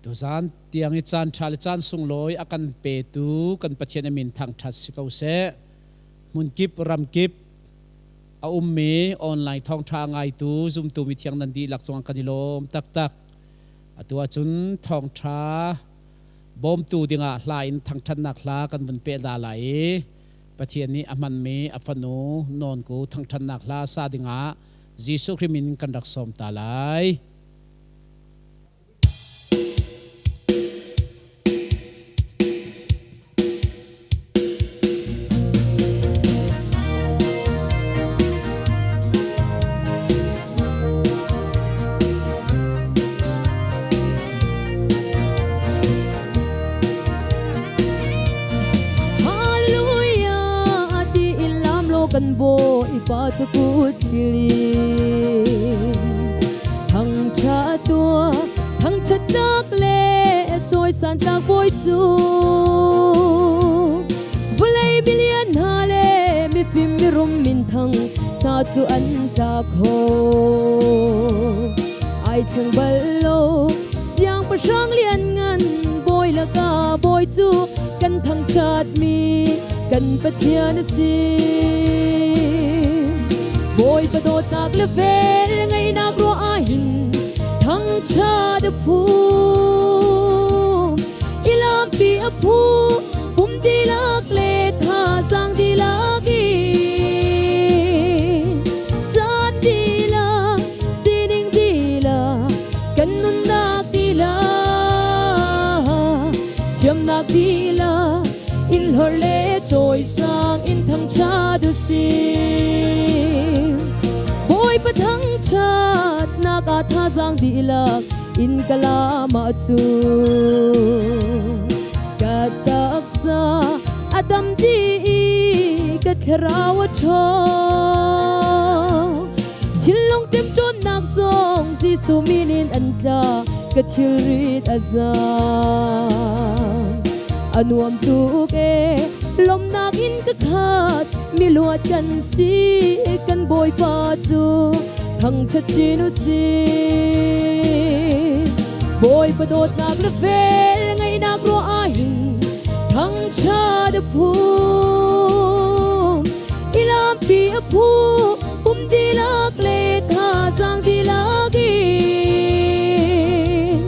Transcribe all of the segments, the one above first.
Tuzan tiang i caan ṭha le caan sunglawi a kan petu kan Pathian a min thangṭhat si ko seh. Hmunkip ramkip a ummi online thawngṭha a ngaitu zumtu mithiang nan dihlak cungah kan i lawm taktak. Atu ahcun thawngṭha bawmtu dingah hla in thangṭhatnak hla kan vun peh da lai i Pathian nih a hmanmi a fanu nawnku thangṭhatnak hla sa dingah Jesuh Khrih min kan rak sawm ta lai. Hallelujah ti in lam law kan Bawipa cu kut thilin Thangṭhat tuah, thangṭhatnak le cawisan tlak bawi cu vawlei milian hna le mifim mirum minthang hna cu an tla kho. Ai chang bal lo, siangpahrang lianngan bawi lakah bawi cu kan thangṭhatmi kan Pathian a si. Bawipa dawtnak le vel ngaihnak ruah ahhin thangṭhat a phu. I lampi a phu, pum dihlak le thazaang dihlak in. Caan dihlak, sining dihlak, kan nunnak dihlak, thiamnak dihlak, in hlorh le cawisang in thangṭhat u sih. Bawipa thangṭhatnak ah thazaang dihlak in ka lam ahcun ka taksa a dam dih i ka thlarau a ṭhawng. Thinlung ṭemṭawnnak zong Jesuh min in an tla, ka thilrit a zaang. A nuam tuk ee, lawmhnak in ka khat, miluat kan si, kan Bawipa cu thangṭhat chin u sih. Bawipa dawtnak le vel ngaihnak ruah ahhin thangṭhat a phu. I lampi a phu, pum dihlak le thazaang dihlak in.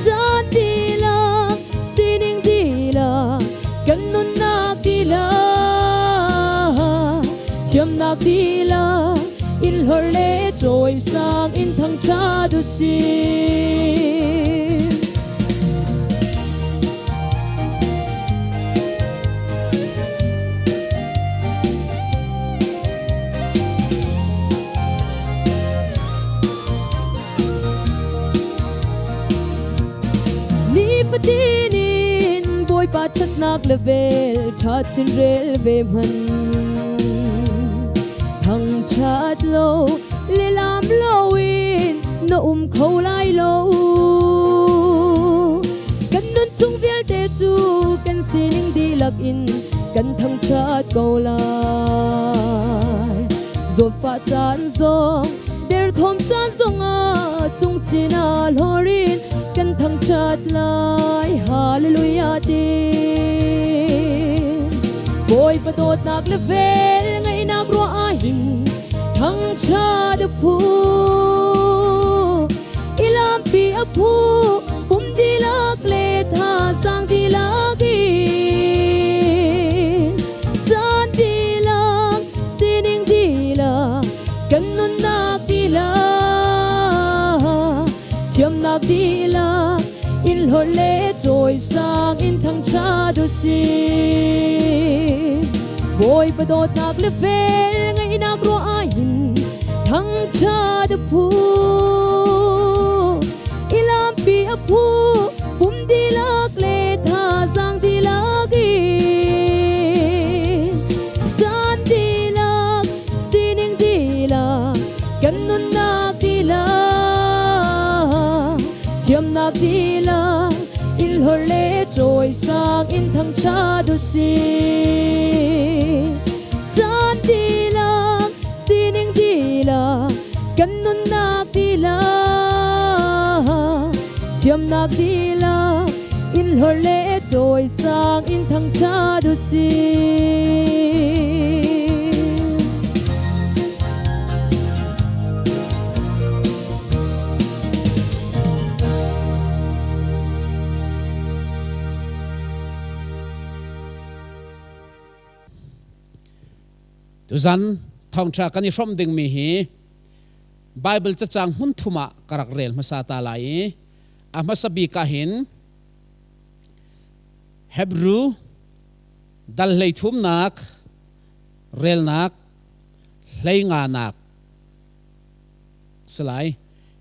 Caan dihlak, sining dihlak, kan nunnak dihlak, thiamnak dihlak, in hlorh le cawisang in thangṭhat u sih. Nifatin in Bawipa ṭhatnak le vel ṭha chin rel ve hmanh. Thangṭhat lo le lam loin na um kho lai lo. Kan nun chung vialte cu kan sining dihlak in kan thangṭhat ko lai. Zawtfah caan zong derthawm caan zongah chungchin ah hlawr in kan thangṭhat lai. Hallelujah ti. Bawipa dawtnak le vel ngaihnak ruah ahhin thangṭhat a phu. I lampi a phu, pum dihlak le thazaang dihlak in. Caan dihlak, sining dihlak, kan nunnak dihlak, thiamnak dihlak, in hlorh le cawisang in thangṭhat u sih. Bawipa dawtnak le vel ngaihnak ruah ahhin thangṭhat a phu. I lampi a phu, pum dihlak le thazaang dihlak in. Caan dihlak, sining dihlak, kan nunnak dihlak, thiamnak dihlak, in hlorh le cawisang in thangṭhat u sih. Caan dihlak, sining dihlak, kan nunnak dihlak, Thiamnak dihlak in hlorh le cawisang in thangṭhat u sih. Tuzan thawngṭha kan i hrawmh dingmi hi Bible cacang hmun thum ah ka rak rel hmasa ta lai i a hmasa bik ah hin Hebrew dal hlei thumnak relnak hlei nganak salai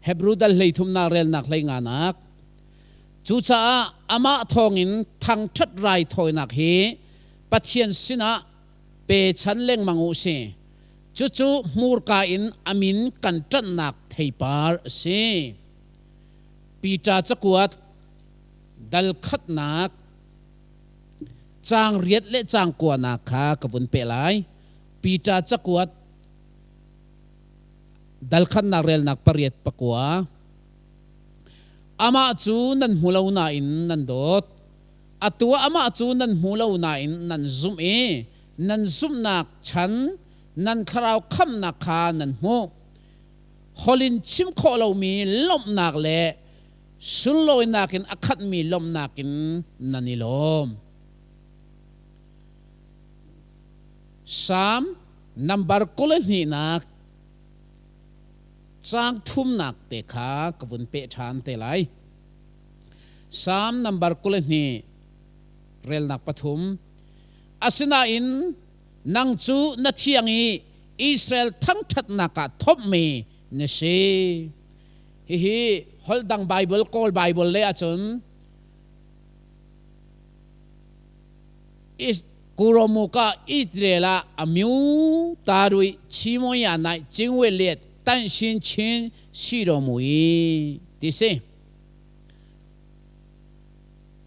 Hebrew dal hlei thumnak relnak hlei nganak. Cucaah amah thawngin thangṭhat raithawinak hi Pathian sinah pechan lengmang u si. Cucu hmurka in a min kan ṭanhnak theipar a si. Peter cakuat dal khatnak caang riat le caang kuanak kha ka vun peh lai. Peter cakuat dal khatnak relnak pariat pakua. Amah cu nan hmu lo nain nan dawt. Atu ah amah cu nan hmu lo nain nan zumh i nan zumhnak chan nan thlarau khamhnak kha nan hmuh. Holh in chim khawh lomi lawmhnak le sunlawinak in a khatmi lawmhnak in nan i lawm. Salm nambar 22nak Caang thumnak te kha ka vun peh ṭhan te lai. Salm nambar 22 relnak pathum. Asinain nang cu na thiang i Israel thangṭhatnak ah thomhmi na si. Hihi holh dang Bible, Kawl Bible le ahcun Kuromuka Israel ah a myu tarui chimoya nai chingwe liet tan shin chin siromui ti si.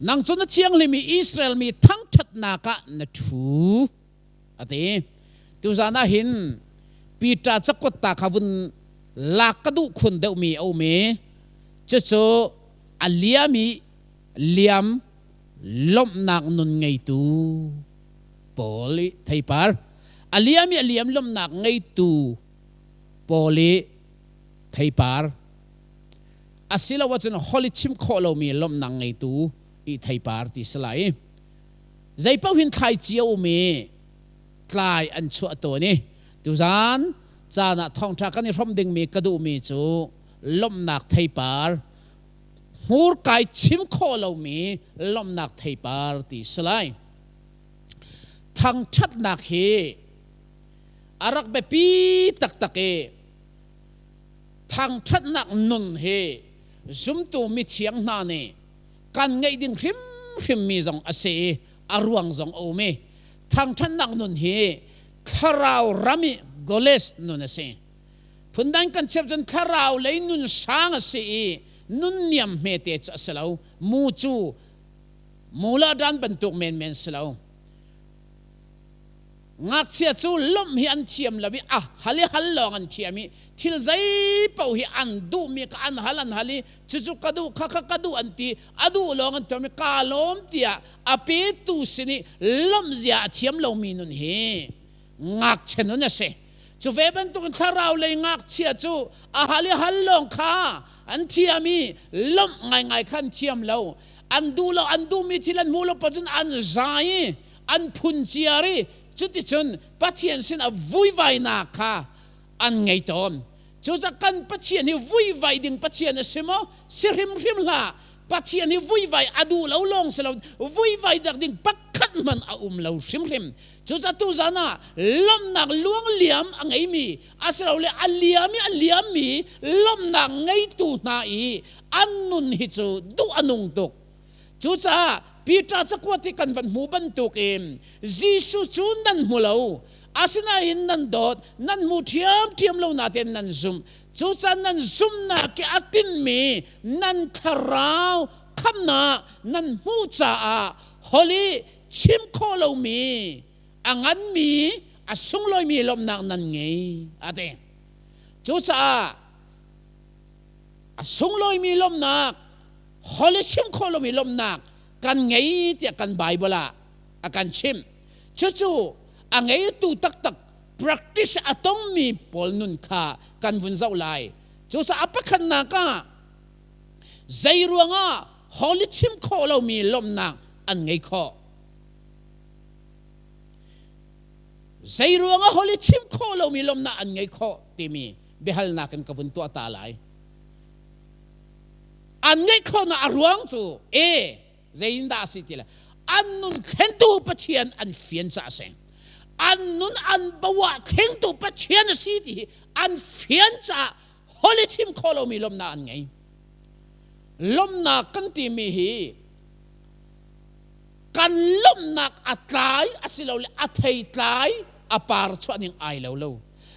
Nang cu na thianghlim i Israel mi thangṭhatnak ah na ṭhu a ti. Tuzan ah hin Peter cakuat ta kha vun lak ka duh khun deuhmi a um i cucu a liam i liam lawmhnak nun ngeitu pawl i theipar a liam i a liam lawmhnak ngeitu pawl i theipar asilo ahcun holh i chim khawh lomi lawmhnak ngeitu i theipar ti si lai. Zei paoh hin thlaici a um i tlai an chuah tawn i tuzan caan ah thawngṭha kan i hrawm dingmi ka duhmi cu lawmhnak theipar, hmurkai chim khawh lomi lawmhnak theipar ti si lai. Thangṭhatnak hi a rak biapi taktak i thangṭhatnak nun hi zumtu mithiang hna nih kan ngeih ding hrimhrimmi zong a si i a ruang zong a um i thangṭhatnak nun hi thlarau ram i goles nun a si. Phundang kan chim cun thlarau lei nun sang a si i nun niam hmete cu a si lo. Mu cu mula dan bantuk menmen si lo. Ngakchia cu lawmh hi an thiam lo i a hal i hal lawng an thiam i thil zei paoh hi an duhmi kha an hal an hal i cucu ka duh kha kha ka duh an ti a duh lawng an tuam i kaa lawm tiah a petu sin i lawmh zia a thiam lomi nun hi ngakchia nun a si. Cu ve bantukin thlarau lei ngakchia cu a hal i hal lawng kha an thiam i lawmh ngaingai kha an thiam lo. An duh lo, an duhmi thil an hmuh lo paoh cun an zai i an phunciar i cuticun Pathian sin a vuivainak kha an ngei tawn. Cucaah kan Pathian hi vuivai ding Pathian a si maw? Si hrimhrim hlah. Pathian hi vuivai a duh lo lawng si lo, vuivai dak ding pakhat hmanh a um lo hrimhrim. Cucaah tuzan ah lawmhnak luangliam a ngeimi asilole a liam i a liammi lawmhnak ngeitu hna i an nun hi cu duh a nung tuk. Cucaah Peter cakuat hi kan van hmu bantukin Jesuh cu nan hmu lo, asinain nan dawt, nan hmu ṭhiamṭhiam lo nain nan zumh. Cucaah nan zumhnak i a tinmi nan thlarau khamnak nan hmuh caah holh i chim khawh lomi a nganmi a sunglawimi lawmhnak nan ngei a ti. Cucaah a sunglawimi lawmhnak, Holy chim khawh lomi lawmhnak kan ngei tiah kan Bible ah a kan chimh. Cucu a ngeitu taktak practice a tongmi pawl nun kha kan vun zoh lai. Cucaah a pakhatnak ah zei ruangah holy chim khawh lomi lawmhnak an ngei khawh? Zei ruangah holy chim khawh lomi lawmhnak an ngei khawh timi biahalnak in ka vun tuah ta lai. An ngeih khawhnak a ruang cu e zeiindah a si ti le an nun thlentu Pathian an fian caah a si. An nun an bawa thlengtu Pathian a si ti hi an fian caah holy chim khawh lomi lawmhnak an ngei. Lawmhnak kan timi hi kan lawmhnak a tlai asilole a theitlai a par chuah ning ai lo lo.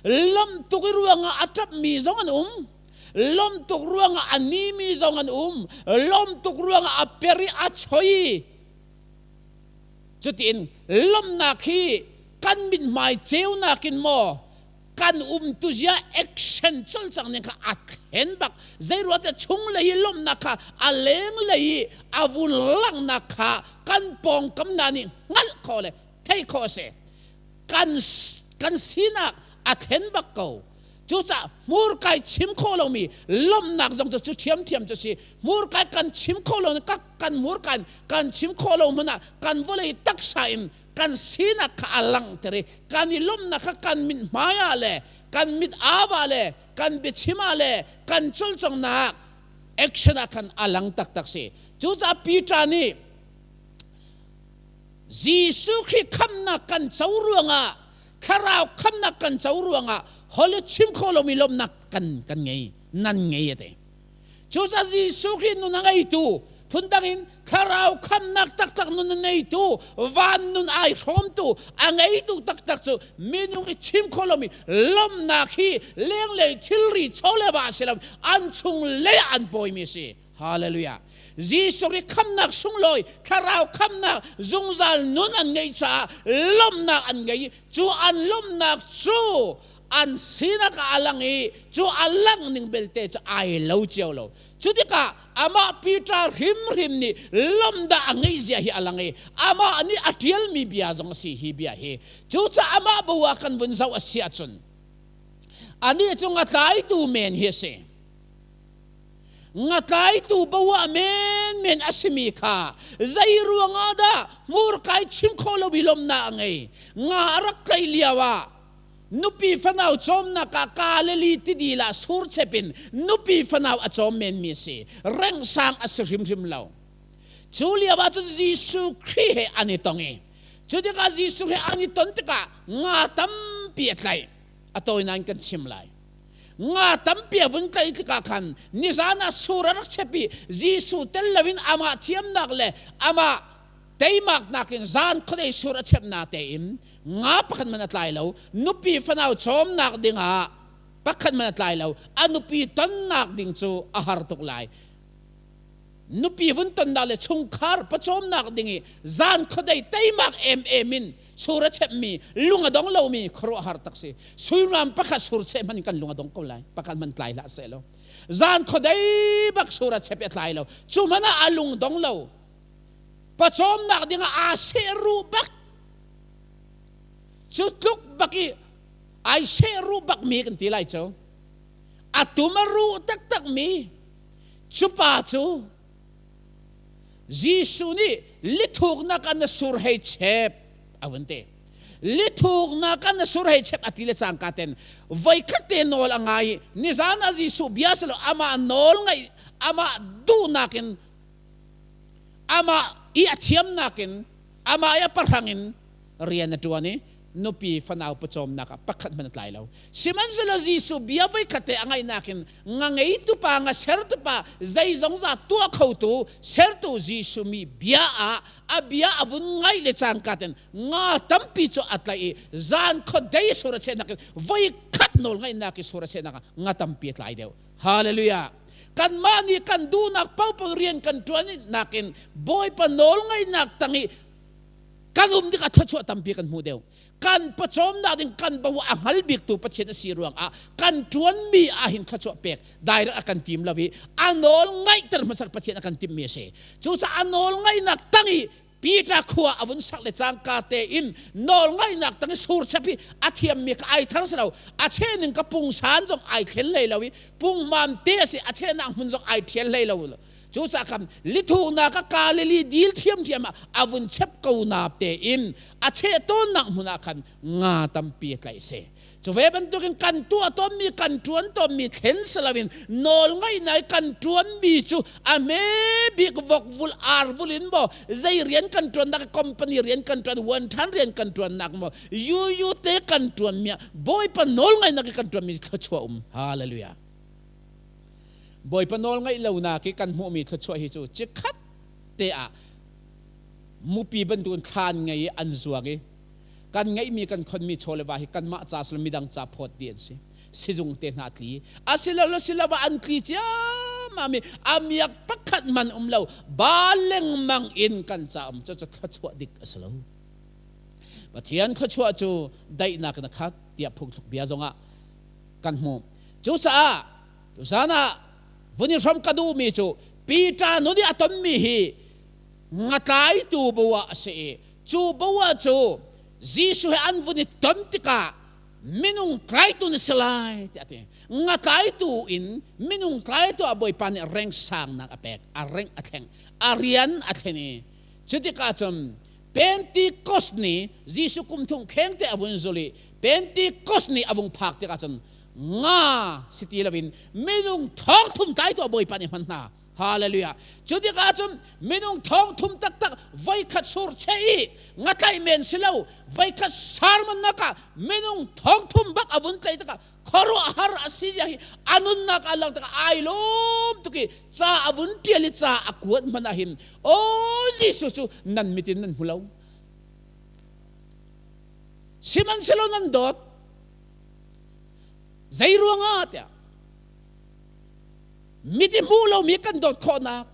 Lawmh tuk i ruangah a ṭapmi zong an um. Lawmh tuk ruangah a nimi zong an um. Lawmh tuk ruangah a per i a choi. Cutiin lawmhnak hi kan mithmai ceunak in maw kan umtu zia action cawlcang ning kha a thlen bak. Zeiruah chung lei i lawmhnak kha a leng lei i a vun langhnak kha kan pawngkam hna nih hngalh khawh le theih khawh a si. Kan kan sinak a thlen bak ko. Cucaah hmurkai chim khawh lomi lawmhnak zong cu cu ṭhiamṭhiam cu si. Hmurkai kan chim khawh lo kan kan hmurka in kan chim khawh lo hmanh ah kan vawlei taksa in kan sinak kha a langhter i kan i lawmhnak kha kan mit hmai ah le kan mit au ah le kan biachim ah le kan cawlcanghnak action ah khan a lang taktak si. Cucaah Peter nih Jesuh Khrih khamnak kan co ruangah thlarau khamnak kan co ruangah holh chim kho lomi lawmhnak kan kan ngei nan ngei ate. Cucaah Jesuh Khrih nun a ngeitu phundang in thlarau khamnak taktak nun a ngeitu van nun ai hrawmtu a ngeitu taktak cu minung i chim kho lomi lawmhnak hi lenglei thilri chawleva a si lo an chung lei ah an pawimi a si. Hallelujah. Jesuh Khrih khamnak sunglawi, thlarau khamnak, zungzal nun an ngeih caah lawmhnak an ngei. Cu an lawmhnak cu an sinak ah a lang i cu a langh ning belte cu ai lo cio lo. Cu tikah amah Peter hrimhrim nih lawmhdah a ngeih zia hi a lang i amah nih a ṭialmi bia zong a si hi bia hi. Cucaah amah bu ah kan vun zoh a si ahcun anih cu ngatlaitu men hi a si. Ngatlaitu poah menmen a simi kha zei ruangah dah hmurka i chim khawh lomi lawmhnak a ngei? Nga a rak tlaih lioah nupi fanau cawmnak ah Galilee tidil ah surchep in nupi fanau a cawm menmi a si. Rengsang a si hrimhrim lo. Cu lio ah cun Jesuh Khrih he an i tong i cu tikah Jesuh he an i ton tikah nga tampi a tlaih. A tawinak in kan chim lai. Nga tampi a vun tlaih tikah khan nizan ah sur a rak chep i Jesuh tel loin amah thiamnak le amah teimaknak in zan khuadei sur a chep na tein nga pakhat man a tlai lo. Nupi fanau cawmnak dingah pakhat man a tlai lo. A nupi tonnak ding cu a har tuk lai. Nupi vun tonnak le chungkhar pawcawmnak ding i zan khuadei teimak emem in sur a chepmi lung a dong lomi khuaruahhar tak si. Suimilam pakhat sur cheh hmanh kan lung a dong ko lai. Pakhat hmanh tlai hlah seh law. Zan khuadei bak sur a chep i a tlai lo. Cu hmanh ah a lung dong lo. Pawcawmnak ding ah aa sehruh bak. Cu tluk bak i ai sehruh bak mi kan ti lai cu. A tum a ruh taktak mi Cu pa cu Jesuh nih lithuknak ah na sur hei chep a vun ti. Lithuknak ah na sur hei chep a ti le cangka ten voikhat te nawl a ngai i nizan ah Jesuh bia si lo amah nawl ngaih amah duhnak in amah i a thiamnak in amah i a pahrang in rian a ṭuan i nupi fanau pawcawmnak ah pakhat hmanh a tlai lo. Sihmanhsehlaw Jesuh bia voikhat te a ngaihnak in nga ngeitu pa, nga sertu pa, zeizong za tuah khotu sertu Jesuh mi bia ah a bia a vun ngaih le cangka ten nga tampi cu a tlaih i zan khuadei sur a chehnak in voikhat nawl ngaihnak i sur a chehnak ah nga tampi a tlai deuh. Hallelujah. Kanmah nih kan duhnak paohpaoh rian kan ṭuan nakin Bawipa nawl ngaihnak tang i. Kan um tikah thluachuah tampi kan hmu deuh. Kan pawcawmnak ding kan bo a hngal biktu Pathian a si ruangah kan ṭuanmi ahhin thluachuah pek direct a kan tim lo i a nawl ngaihter hmasak Pathian a kan timhmi a si. Cucaah a nawl ngaihnak tang i Peter khua a vun sak le cangka tein nawl ngaihnak tang i surchep i a thiammi kha ai thar si lo. A chening ka pungsan zong ai thlen hlei lo i punghmam te a si a chehnak hmun zong ai ṭhial hlei lo. Cucaah khan lithunak a Galilee dil ṭhiamṭhiam ah a vun chep ko na tein a cheh tawnnak hmun ah khan nga tampi a tlaih a si. Cu ve bantukin kan tuah tawnmi kan ṭuan tawnmi thlen si loin nawl ngaihnak i kan ṭuanmi cu a hme bik vokvul arvul in maw zei rian kan ṭuannak company rian kan ṭuan vuanṭhan rian kan ṭuannak maw UU te kan ṭuanmi ah Bawipa nawl ngaihnak i kan ṭuanmi thluachuah um. Hallelujah. Bawipa nawl ngaih lonak i kan hmuhmi thluachuah hi cu chikkhat te ah mupi bantukin thlan ngei i an zuang i kan ngeihmi kan khonmi chaw le va hi kanmah ca silo midang ca phawt dih an si. Sizung te hna tli asilolo silova an tli ciammam i a miak pakhat man um lo ba lengmang in kan ca um cu thluachuah dik a si lo. Pathian thluachuah cu daihnak in a khat tiah phungthluk bia zongah kan hmuh. Cucaah tuzan ah vun i hram ka duhmi cu Peter nun i a tonmi hi ngatlaitu bo ah a si i cu bo ah cu Jesuh he an vun i ton tikah minung tlaitu na si lai tiah a ti. Ngatlaitu in minung tlaitu ah Bawipa nih reng sangnak a pek, a reng a thleng, a rian a thlen i cutikah cun Pentecost ni Jesuh kum thum khengte a vun zul i Pentecost ni a vung phak tikah cun nga si ti loin minung thong thum tlai tuah Bawipa nih hman hna. Hallelujah. Cu tikah cun minung thong thum taktak voikhat sur che i ngatlaih men si lo voikhat sermon nak ah minung thong thum bak a vun tlaih tikah khuaruahhar a si zia hi a nunnak a lang tikah ai lawm tuk i ca a vun ṭial i ca a kuat hmanh ah hin aw Jesuh cu nan mit in nan hmu lo sihmanhsehlaw nan dawt zei ruangah tiah mit i hmuh lomi kan dawt khawhnak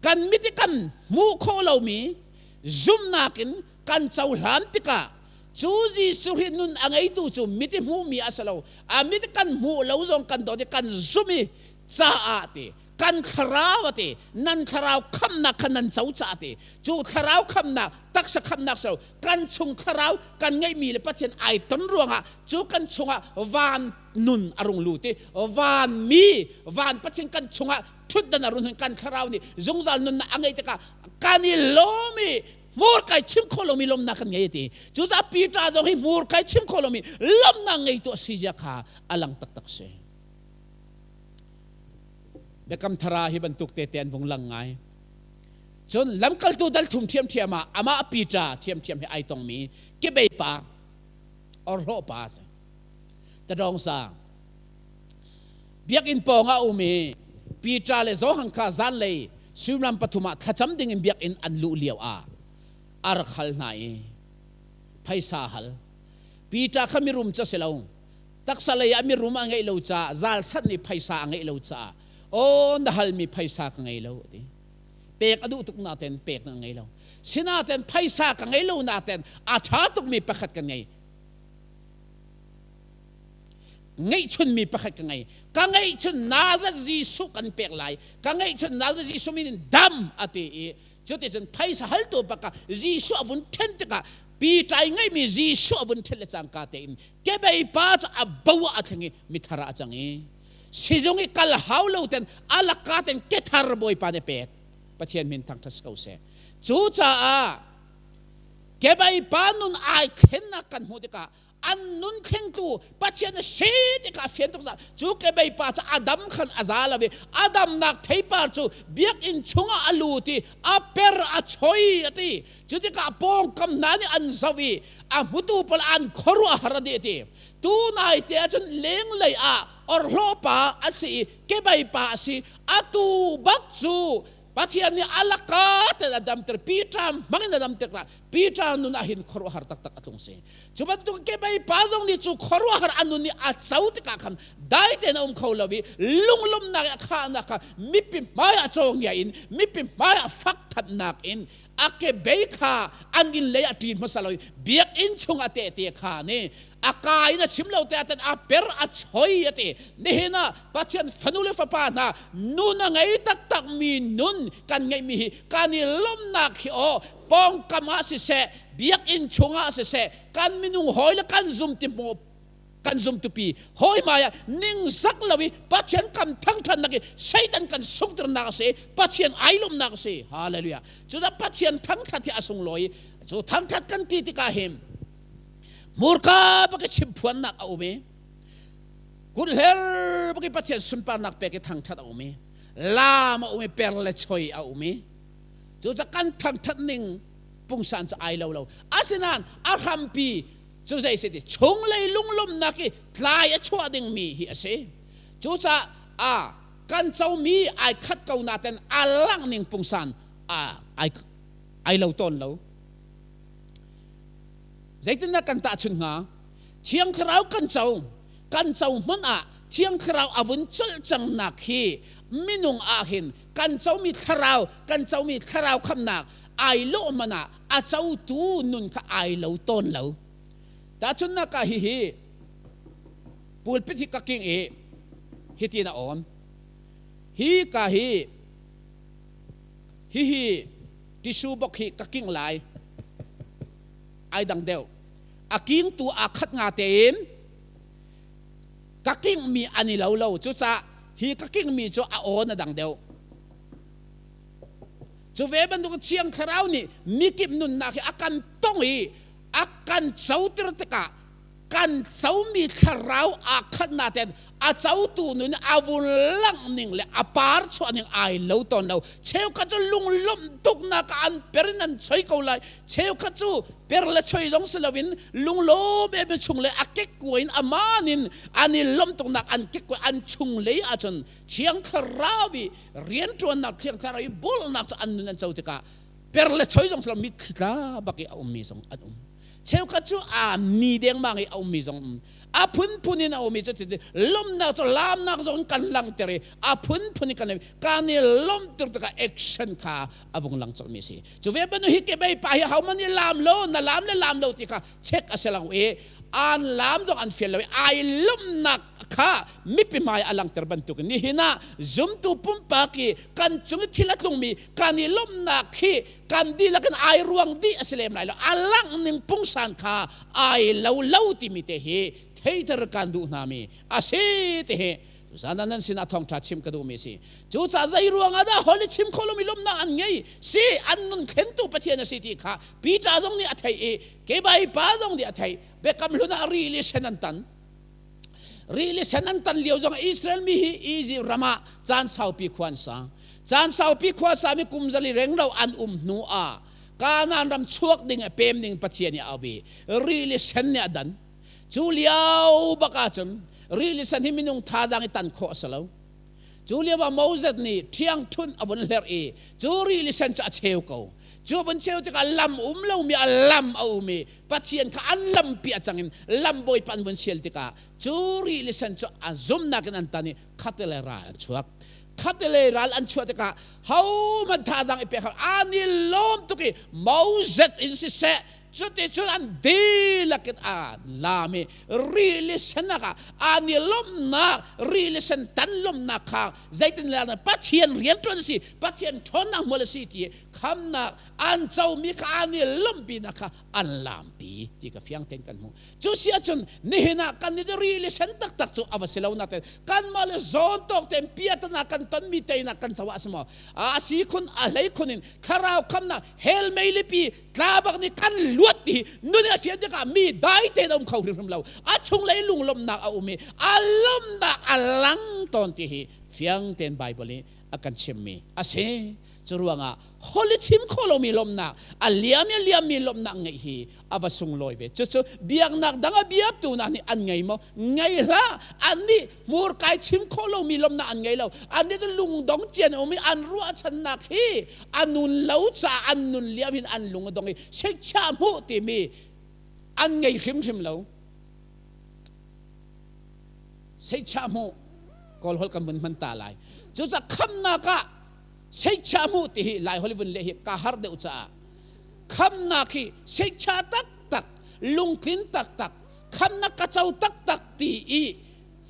kan mit i kan hmuh khawh lomi zumhnak in kan cohlan tikah cu Jesuh Khrih nun a ngeitu cu mit i hmuhmi a si lo. A mit kan hmuh lo zong kan dawt i kan zumh i caah ti kan thlarau a ti nan thlarau khamnak kha nan co caah ti cu thlarau khamnak taksa khamnak si lo kan chung thlarau kan ngeihmi le Pathian ai ton ruangah cu kan chungah van nun a rung lut i van mi van Pathian kan chungah thutdan a run kan thlarau nih zungzal nunnak a ngeih tikah kan i lawm i hmur kai chim kho lomi lawmnak kan ngei ti cucaah Peter zong hi hmur kai chim kho lomi lawmnak ngeitu a si zia kha a lang taktak si biakam thara hi bantuk te te an vung lang ngai cun lamkaltu dal thum ṭhiamṭhiam ah amah Peter ṭhiamṭhiam he ai tongmi kebei pa orhlawh pa a si tadawng sa Biakinn pawng ah a um i Peter le Johan kha zanlei suimilam pathum ah thlacam dingin biakinn an luh lio ah a rak hal hna i phaisa hal. Peter kha mirum cu a si lo. Taksa lei ah mirum a ngeih lo caah zalsat nih phaisa a ngeih lo caah aw na halmi phaisa ka ngei lo a ti. Pek a duh tuk naten pek na ngei lo. Sinaten phaisa ka ngei lo naten a ṭha tukmi pakhat ka ngei. Ngeihchunmi pakhat ka ngei. Ka ngeihchun Nazareth Jesuh kan pek lai. Ka ngeihchun Nazareth Jesuh min in dam a ti i cuticun phaisa haltu bak ah Jesuh a vun ṭhen tikah Peter i ngeihmi Jesuh a vun ṭhen le cangka tein kebei pa cu a bo ah a thleng i mithar ah a cang i sizung i kal hau lo ten a lakka ten kethar Bawipa nih a pek. Pathian min thangṭhat si ko seh. Cucaah kebei pa nun ai thlennak kan hmuh tikah an nun thlengtu Pathian a si ti kha a fian tuk caah cu kebei pa cu Adam khan a za lo i Adamnak theipar cu biakinn chungah a lut i a per a choi a ti. Cu tikah pawngkam hna nih an zoh i a hmutu pawl an khuaruahhar a dih a ti. Tu nai te ahcun lenglei ah orhlawh pa a si i kebei pa a si. Atu bak cu. Pathian nih alaka ten a damter Peter hmangin a damter la Peter nun ah hin khuaruahhar taktak a tlung si. Cu bantuk kebei pa zong nih cu khuaruahhar a nun nih a co tikah khan dai tein a um kho lo i lunglawmhnak i a khahnak kha mipi hmai ah cawngia in mipi hmai ah fak thannak in a kebei kha an inn lei a ṭin hmasa lo i biakinn chung a tehte kha nih a ka in a chim lo te ah a per a choi a ti. Nihin ah Pathian fanu le fapa hna nun a ngei taktak mi nun kan ngeihmi hi kan i lawmhnak hi aw pawngkam ah siseh biakinn chungah siseh kan minung hawi le kan zum ti kan zumtupi hawi hmai ah ningzak lo i Pathian kan thangṭhatnak i Satan kan sungternak a si, Pathian ai lawmhnak a si. Hallelujah. Cucaah Pathian thangṭhat hi a sunglawi. Cu thangṭhat kan ti tikah hin hmurka bak i chimphuannak a um i kut hler bak i Pathian sunparnak pek i thangṭhat a um i laam a um i per le choi a um i cucaah kan thangṭhat ning pungsan cu ai lo lo. Asinain a hrampi cu zei si ti chunglei lunglawmhnak i tlai a chuah dingmi hi a si. Cucaah a kan comi ai khat ko naten a langh ning pungsan a ai ai lo tawn lo. Zeitindah kan tahchun hnga? Thiang Thlarau kan co, kan co hmanh ah Thiang Thlarau a vun colh cangnak hi minung ah hin kan comi thlarau, kan comi thlarau khamnak ai lawh hmanh ah a cotu nun kha ai lo tawn lo. Tahchunhnak ah hihi pulpit hi ka king i hitin a awn. Hi ka hi hihi tissue box hi ka king lai. Ai dang deuh. A kingtu aa khat nga tein ka kingmi an i lo lo. Cucaah hi ka kingmi cu a awn a dang deuh. Cu ve bantuk Thiang Thlarau nih mikip nunnak hi a kan tong i a kan coter tikah kan comi thlarau aa khat naten a cotu nun a vun langh ning le a par chuah ning ai lo tawn lo. Cheukhat cu lunglawmh tuknak ah an per in an choi ko lai. Cheukhat cu per le choi zong si loin lunglawm em chung le a kekkuai in a man in an i lawmh tuknak an kekkuai an chung lei ahcun Thiang Thlarau i rianṭuannak Thiang Thlarau i bawlnak cu an nun an co tikah per le choi zong si lo mitthli tla bak i a ummi zong an um. Cheukhat cu aa ni dengmang i a ummi zong um. A phunphun in a um i cuti lawmhnak cu laamnak zong in kan langhter i a phunphun in kan kan i lawmhter tikah action kha a vung lang colhmi a si. Cu ve bantuk hi kebei pa hi hohmanh nih laam lo na laam le laam lo ti kha check a si lo i an laam zong an fial lo i ai lawmhnak kha mipi hmai a langhter bantuk in nihin ah zumtu pumpak i kan cung i thil a tlungmi kan i lawmhnak hi kan dihlak in ai ruang dih a si lem lai lo, a langh ning pungsan kha ai lo lo timi te hi theiter kan duh hna mi a si ti hi zan nan sinah thawngṭha chim ka duhmi si. Cucaah zei ruangah dah holi chim kho lomi lawmhnak an ngei si, an nun thlentu Pathian a si ti kha Peter zong nih a theih i kebai pa zong nih a theih. Biakam Hlun ah rili sen an tan, rili sen an tan lio zong Israel mi hi Egypt ram ah caan saupi khua an sa. Caan saupi khua sami kum zali renglo an um hnu ah Kanaan ram chuak ding pem ding Pathian nih a auh i rili sen nih a dan. Cu lio bak ahcun rili sen hi minung thazaang i tan khawh a si lo. Cu lio ah Moses nih ṭhiangṭhunh a vun hlerh i cu rili sen cu a cheu ko. Cu a vun cheu tikah lam um lomi ah lam a um i Pathian kha an lampi a cang in lam bawipa an vun sial tikah cu rili sen cu a zumnak in an tan i khattelei ral an chuak. Khattelei ral an chuah tikah hohmanh thazaang i pek an i lawm tuk i Moses in siseh cuticun an dihlak in an laam i rili sen ah an i lawmhnak, rili sen tan lawmhnak kha zeitin le Pathian rianṭuan a si, Pathian ṭhawnnak hmual a si ti khamnak an comi kha an i lawmhpinak kha an laampi ti ka fiang tein kan hmuh. Cu si ahcun nihin ah kan nih rili sen taktak cu a va si lo nakin kanmah le zawn tawk tein piatana kan tonmi teinak kan co ah si maw, a si khun a hlei khun in thlarau khamnak hell meilipi tla bak nih kan luat ti nun a fian tikah mi dai tein a um kho hrimhrim lo. A chunglei lunglawmhnak a um i a lawmhnak a lang tawn ti hi fiang tein Bible nih a kan chimmi a si. Curuangah holi chim kho lomi lawmhnak, a liam i a liammi lawmhnak ngeih hi a va sunglawi ve. Cucu biaknak dang a biatu hna nih an ngei maw? Ngei hlah. Annih hmurkai chim khawh lomi lawmhnak an ngei lo. Annih cu lungdong cian um i an ruahchannak hi a nun lo caah an nun lio hin an lung a dong i sikchah hmuh timi an ngei hrimhrim lo. Seichah hmuh Kawl holh kan vun hman ta lai. Cucaah khamnak ah seichah hmuh ti hi Lai holh vun leh hi ka har deuh caah khamnak hi seichah taktak lungtlin taktak khamnak ka co taktak ti i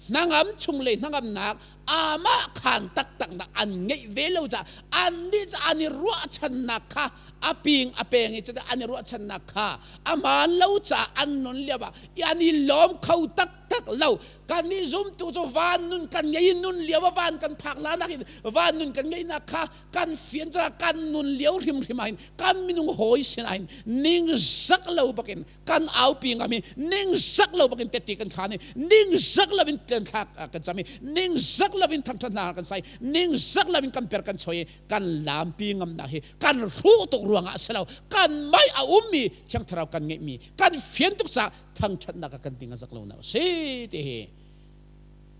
hnangam chunglei hnangamnak amah khan taktak nak an ngeih ve lo caah an nih ca an i ruahchannak kha a ping a peng i cuti an i ruahchannak kha amaan lo caah an nun lio ah an i lawm kho taktak lo. Kan nih zumtu cu van nun kan ngei i nun lio ah van kan phak la nak in van nun kan ngeihnak kha kan fian caah kan nun lio hrimhrim ah hin kan minung hawi sin ah hin ningzak lo bakin kan aupi ngam i ningzak lo bakin tette kan khan i ningzak lo in thlak kan cam i ningzak lo in thangṭhat hna kan sai, ningzak lo in kan per kan choi i kan lampi ngamnak hi kan hruh tuk ruangah a si lo, kan mei a ummi Thiang Thlarau kan ngeihmi kan fian tuk caah thangṭhatnak ah kan ting a zak lo nak a si ti hi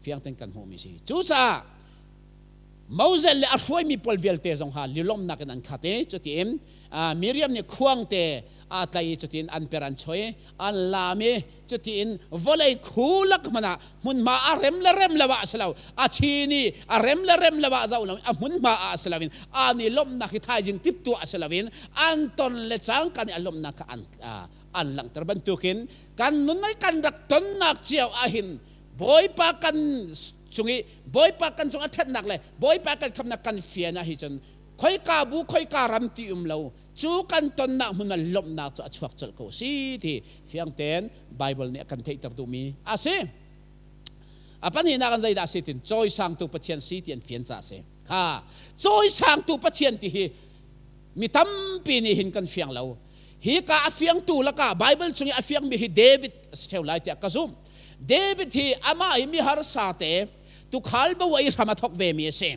fiang ten kan hmuhmi si. Cucaah Moses le a hruaimi pawl vialte zong ha lilawmnak in an khat i cutiin Miriam nih khuang te aa tlai i cutiin an per an choi, an laam i cutiin vawlei khu lak hmanh ah hmunhma a rem le rem lo ah a si lo, a chin i a rem le rem lo ah zoh lo a hmunhma ah a si lo in an i lawmhnak hi thaizing tip tuah a si lo in an ton le cangka nih a lawmhnak kha an an langhter bantukin kan nun kan rak tonnak cio ahhin Bawipa kan cung i Bawipa kan cung a ṭhatnak le Bawipa kan khamnak kan fian ah hi cun khoika bu khoika ram ti um lo cu kan tonnak hmun ah lawmhnak cu a chuak colh ko si ti fiang tein Bible nih a kan theihter duhmi a si. A pahnihnak an zeidah a si tin cawisangtu Pathian si ti an fian ca a si. Kha cawisangtu Pathian ti hi mi tampi nih hin kan fiang lo. Hi ka a fiangtu lakah Bible chung i a fiangmi hi David a si ṭheo lai tiah ka zumh. David hi amah hi mi harsa te tukhal bo i hram a thok ve mi a si.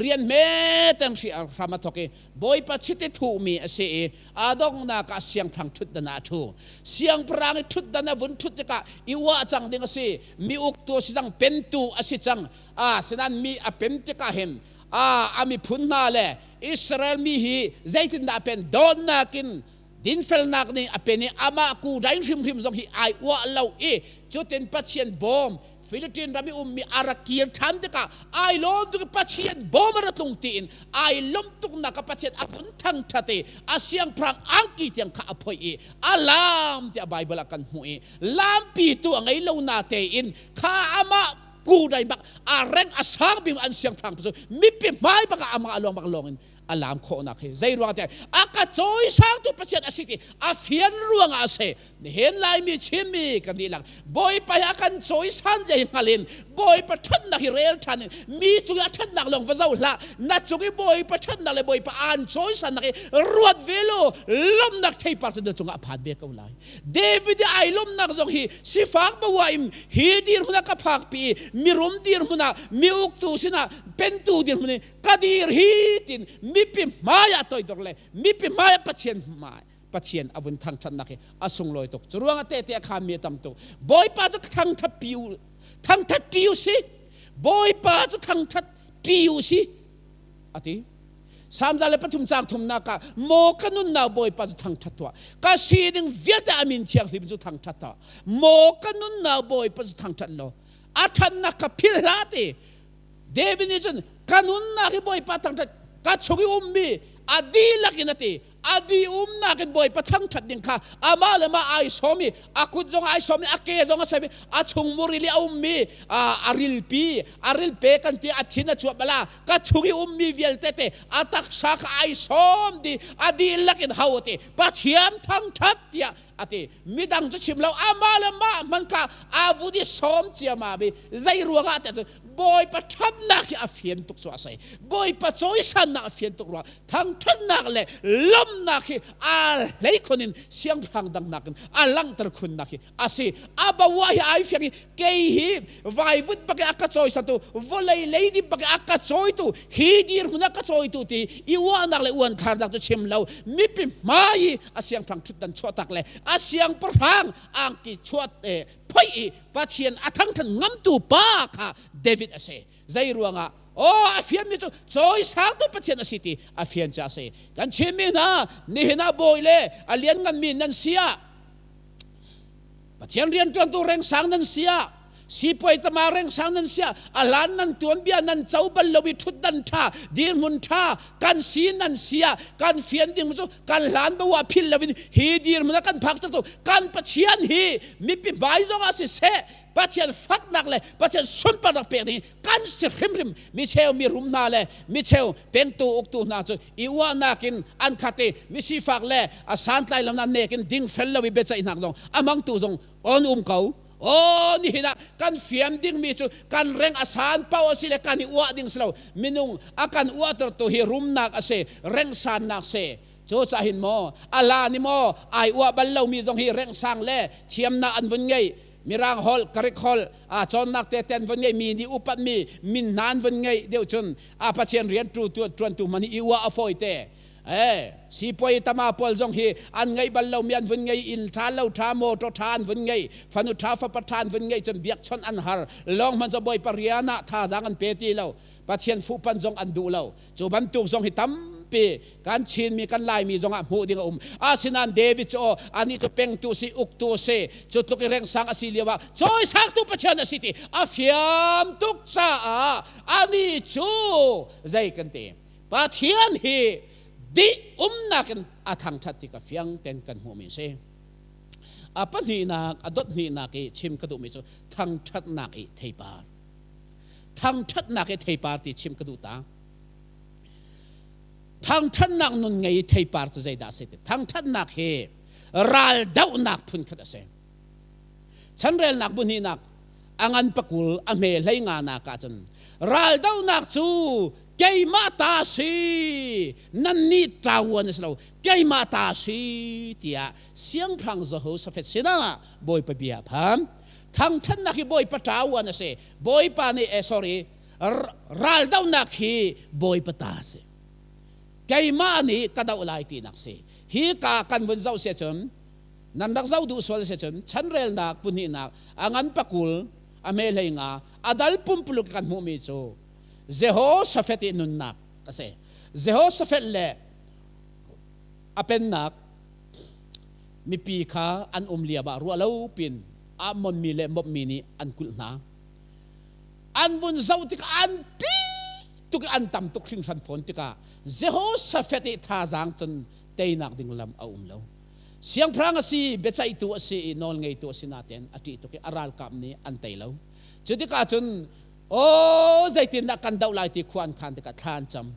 Rian hmeten hram a thok i Bawipa chiti thuhmi a si i a donghnak ah siangpahrang ṭhutdan ah a ṭhu. Siangpahrang i ṭhutdan a vun ṭhut tikah i uah cang ding a si. Mi uktu a si cang, pentu a si cang. Asinain mi a pen tikah hin a miphun hna le Israel mi hi zeitindah a pen? Dawtnak in dinfelnak nih a pen i amah ku dain hrimhrim zong hi ai uah lo i cutin Pathian bawm Philippine ram i ummi a rak kir ṭhan tikah ai lawm tuk i Pathian bawm a ra tlung tiin ai lawmh tuknak ah Pathian a vun thangṭhat i a siangpahrang angki tiang kha a phoih i a laam tiah Baibal ah kan hmuh i lampi tu a ngei lo na tein kha amah ku dai bak a reng a sang bik an siangpahrang cu mipi hmai bak ah amah luang bak lawng in a lam khawhnak hi zei ruang tiah a ka cawisangtu Pathian a si ti a fian ruangah a si. Nihin Laimi Chinmi kan dihlak Bawipa hi a kan cawisan zia hi hngal in Bawipa ṭhatnak hi rel ṭhan in mi cung i a ṭhatnak lawng va zoh hlah, na cung i Bawipa ṭhatnak le Bawipa aan cawisannak hi ruat ve law lawmhnak theipar cu na cungah a phan ve ko lai. David i ai lawmhnak zong hi sifak bawa in hi dirhmun ah ka phakpi i mirum dirhmun ah mi uktu sinah pentu dirhmun in ka dir hi tin mipi hmai ah toidor le mipi hmai ah Pathian hmai Pathian a vun thangṭhatnak hi a sunglawi tuk. Cu ruangah tehte a khaan mi a tam tuk. Bawipa cu thangṭhat pi u thangṭhat ṭi u si. Bawipa cu thangṭhat ṭi u si a ti. Salm 103 caang thumnak ah maw ka nunnak Bawipa cu thangṭhat tuah. Ka sining vialte a min thianghlim cu thangṭhat tuah. Maw ka nunnak Bawipa cu thangṭhat law a ṭhatnak kha philh hlah ti. David nih cun ka nunnak hi Bawipa thangṭhat ka chung i ummi a dihlak in a ti. A di umnak in Bawipa thangṭhat ding kha amah le mah ai sawm i a kut zong ai sawm i a ke zong a sawm i a chung muril i a ummi a rilpi a rilpe kan ti a thin a cuap bala ka chung i ummi vialte te a taksa kha ai sawm di a dihlak in ho a ti Pathian thangṭhat tiah a ti. Midang cu chim lo amah le mah hman kha a vun i sawm ciammam i zei ruangah tiah cun. Bawipa ṭhatnak hi a fian tuk cu a si. Bawipa cawisannak a fian tuk ruang thangṭhatnak le lawmhnak hi aa hlei khun in siangpahrang dang nakin a langhter khunnak hi a si. A bawa hi ai fiang i kei hi vaivut bak i a ka cawisatu, vawlei leidip bak i a ka cawitu, hi dirhmun a ka cawitu ti i uahnak le uanthlarnak cu chim lo, mipi hmai i a siangpahrang ṭhutdan chuahtak le a siangpahrang angki chuat phoih i Pathian a thangṭhat ngamtu pa kha David a si. Zei ruangah? Aw, a fianmi cu cawisangtu Pathian a si ti a fian ca a si. Kan chimmi hna, nihin ah bawi le a liannganmi nan si ah, Pathian rianṭuantu rengsang nan si ah, sipuai tama rengsang nan si ah, a hlan nan tuanbia nan co bal lo i ṭhutdan ṭha, dirhmun ṭha kan si nan si ah, kan fian ding cu kan hlan bo ah phil loin hi dirhmun ah kan phak cu kan Pathian hi mipi hmai zong ah siseh Pathian faknak le Pathian sunparnak pek ding kan si hrimhrim. Mi cheu mi rum hna le mi cheu pengtu uktu hna cu i uahnak in an khat i mi sifak le a santlai lo na nek in dingfel lo i biaceihnak zong a hmangtu zong on um ko. Aw, nihin ah kan fian dingmi cu kan reng a san paoh a si le kan i uah ding si lo. Minung a kan uahtertu hi rumnak a si, rengsannak si. Cu cah hin maw a la ni maw ai uah bal lomi zong hi rengsang le thiamnak an vun ngei. Mirang holh, Greek holh, a cawnnak te te an vun ngei, mi nih upatmi min hna an vun ngei deuh cun a Pathian rian ṭuantu hmanh hi i uah a fawi te. Sipuai tama pawl zong hi an ngeih bal lomi an vun ngei, inn ṭha lo ṭha, motor ṭha an vun ngei, fanu ṭha fapa ṭha an vun ngei cun biakchawnh an har. Lawng hmanh cu Bawipa rian ah thazaang an pe ti lo. Pathian fuhpanh zong an duh lo. Cu bantuk zong hi tampi kan Chinmi kan Laimi zong ah hmuh ding a um. Asinain David cu aw anih cu pengtu si, uktu si, cu tluk i rengsang a si lio ah cawisangtu Pathian a si ti a fiam tuk caah anih cu zei kan ti, Pathian hi dih umnak in a thangṭhat ti ka fiang ten kan hmuhmi a si. A pahnihnak, a dot hnihnak i chim ka duhmi cu thangṭhatnak i theipar. Thangṭhatnak i theipar ti chim ka duh ta. Thangṭhatnak nun ngei i theipar cu zeidah a si ti? Thangṭhatnak hi raldohnak phunkhat a si. Chanrelnak bu hnihnak a ngan pakul a hme hlei nga nak ah cun raldohnak cu keimah ta si, nannih ṭauan a si lo, keimah ta si tiah siangpahrang Jehoshaphat sinah Bawipa bia a phan. Thangṭhatnak hi Bawipa ṭauan a si. Bawipa nih sorry, raldohnak hi Bawipa ta a si, keimah nih ka doh lai tinak si. Hi ka kan vun zoh si ahcun, nan rak zoh duh sual si cun, chanrelnak pahnih a ngan pakul a hme hlei nga a dal pumpuluk kan hmuhmi cu Jehoshaphat i nunnak a si. Jehoshaphat le a pennak mipi kha an um lio ah ruah lo pin Ammon mi le Moab mi nih an kulh hna. An vun zoh tikah an ṭih tuk i an tam tuk hringhran fawn tikah Jehoshaphat i thazaang cun teinak ding lam a um lo. Siangpahrang a si, biaceihtu a si i nawlngeitu a si nain a ṭih tuk i a ralkap nih an tei lo. Cu tikah cun, aw, zeitindah kan doh lai ti khua an khan tikah thla an cam.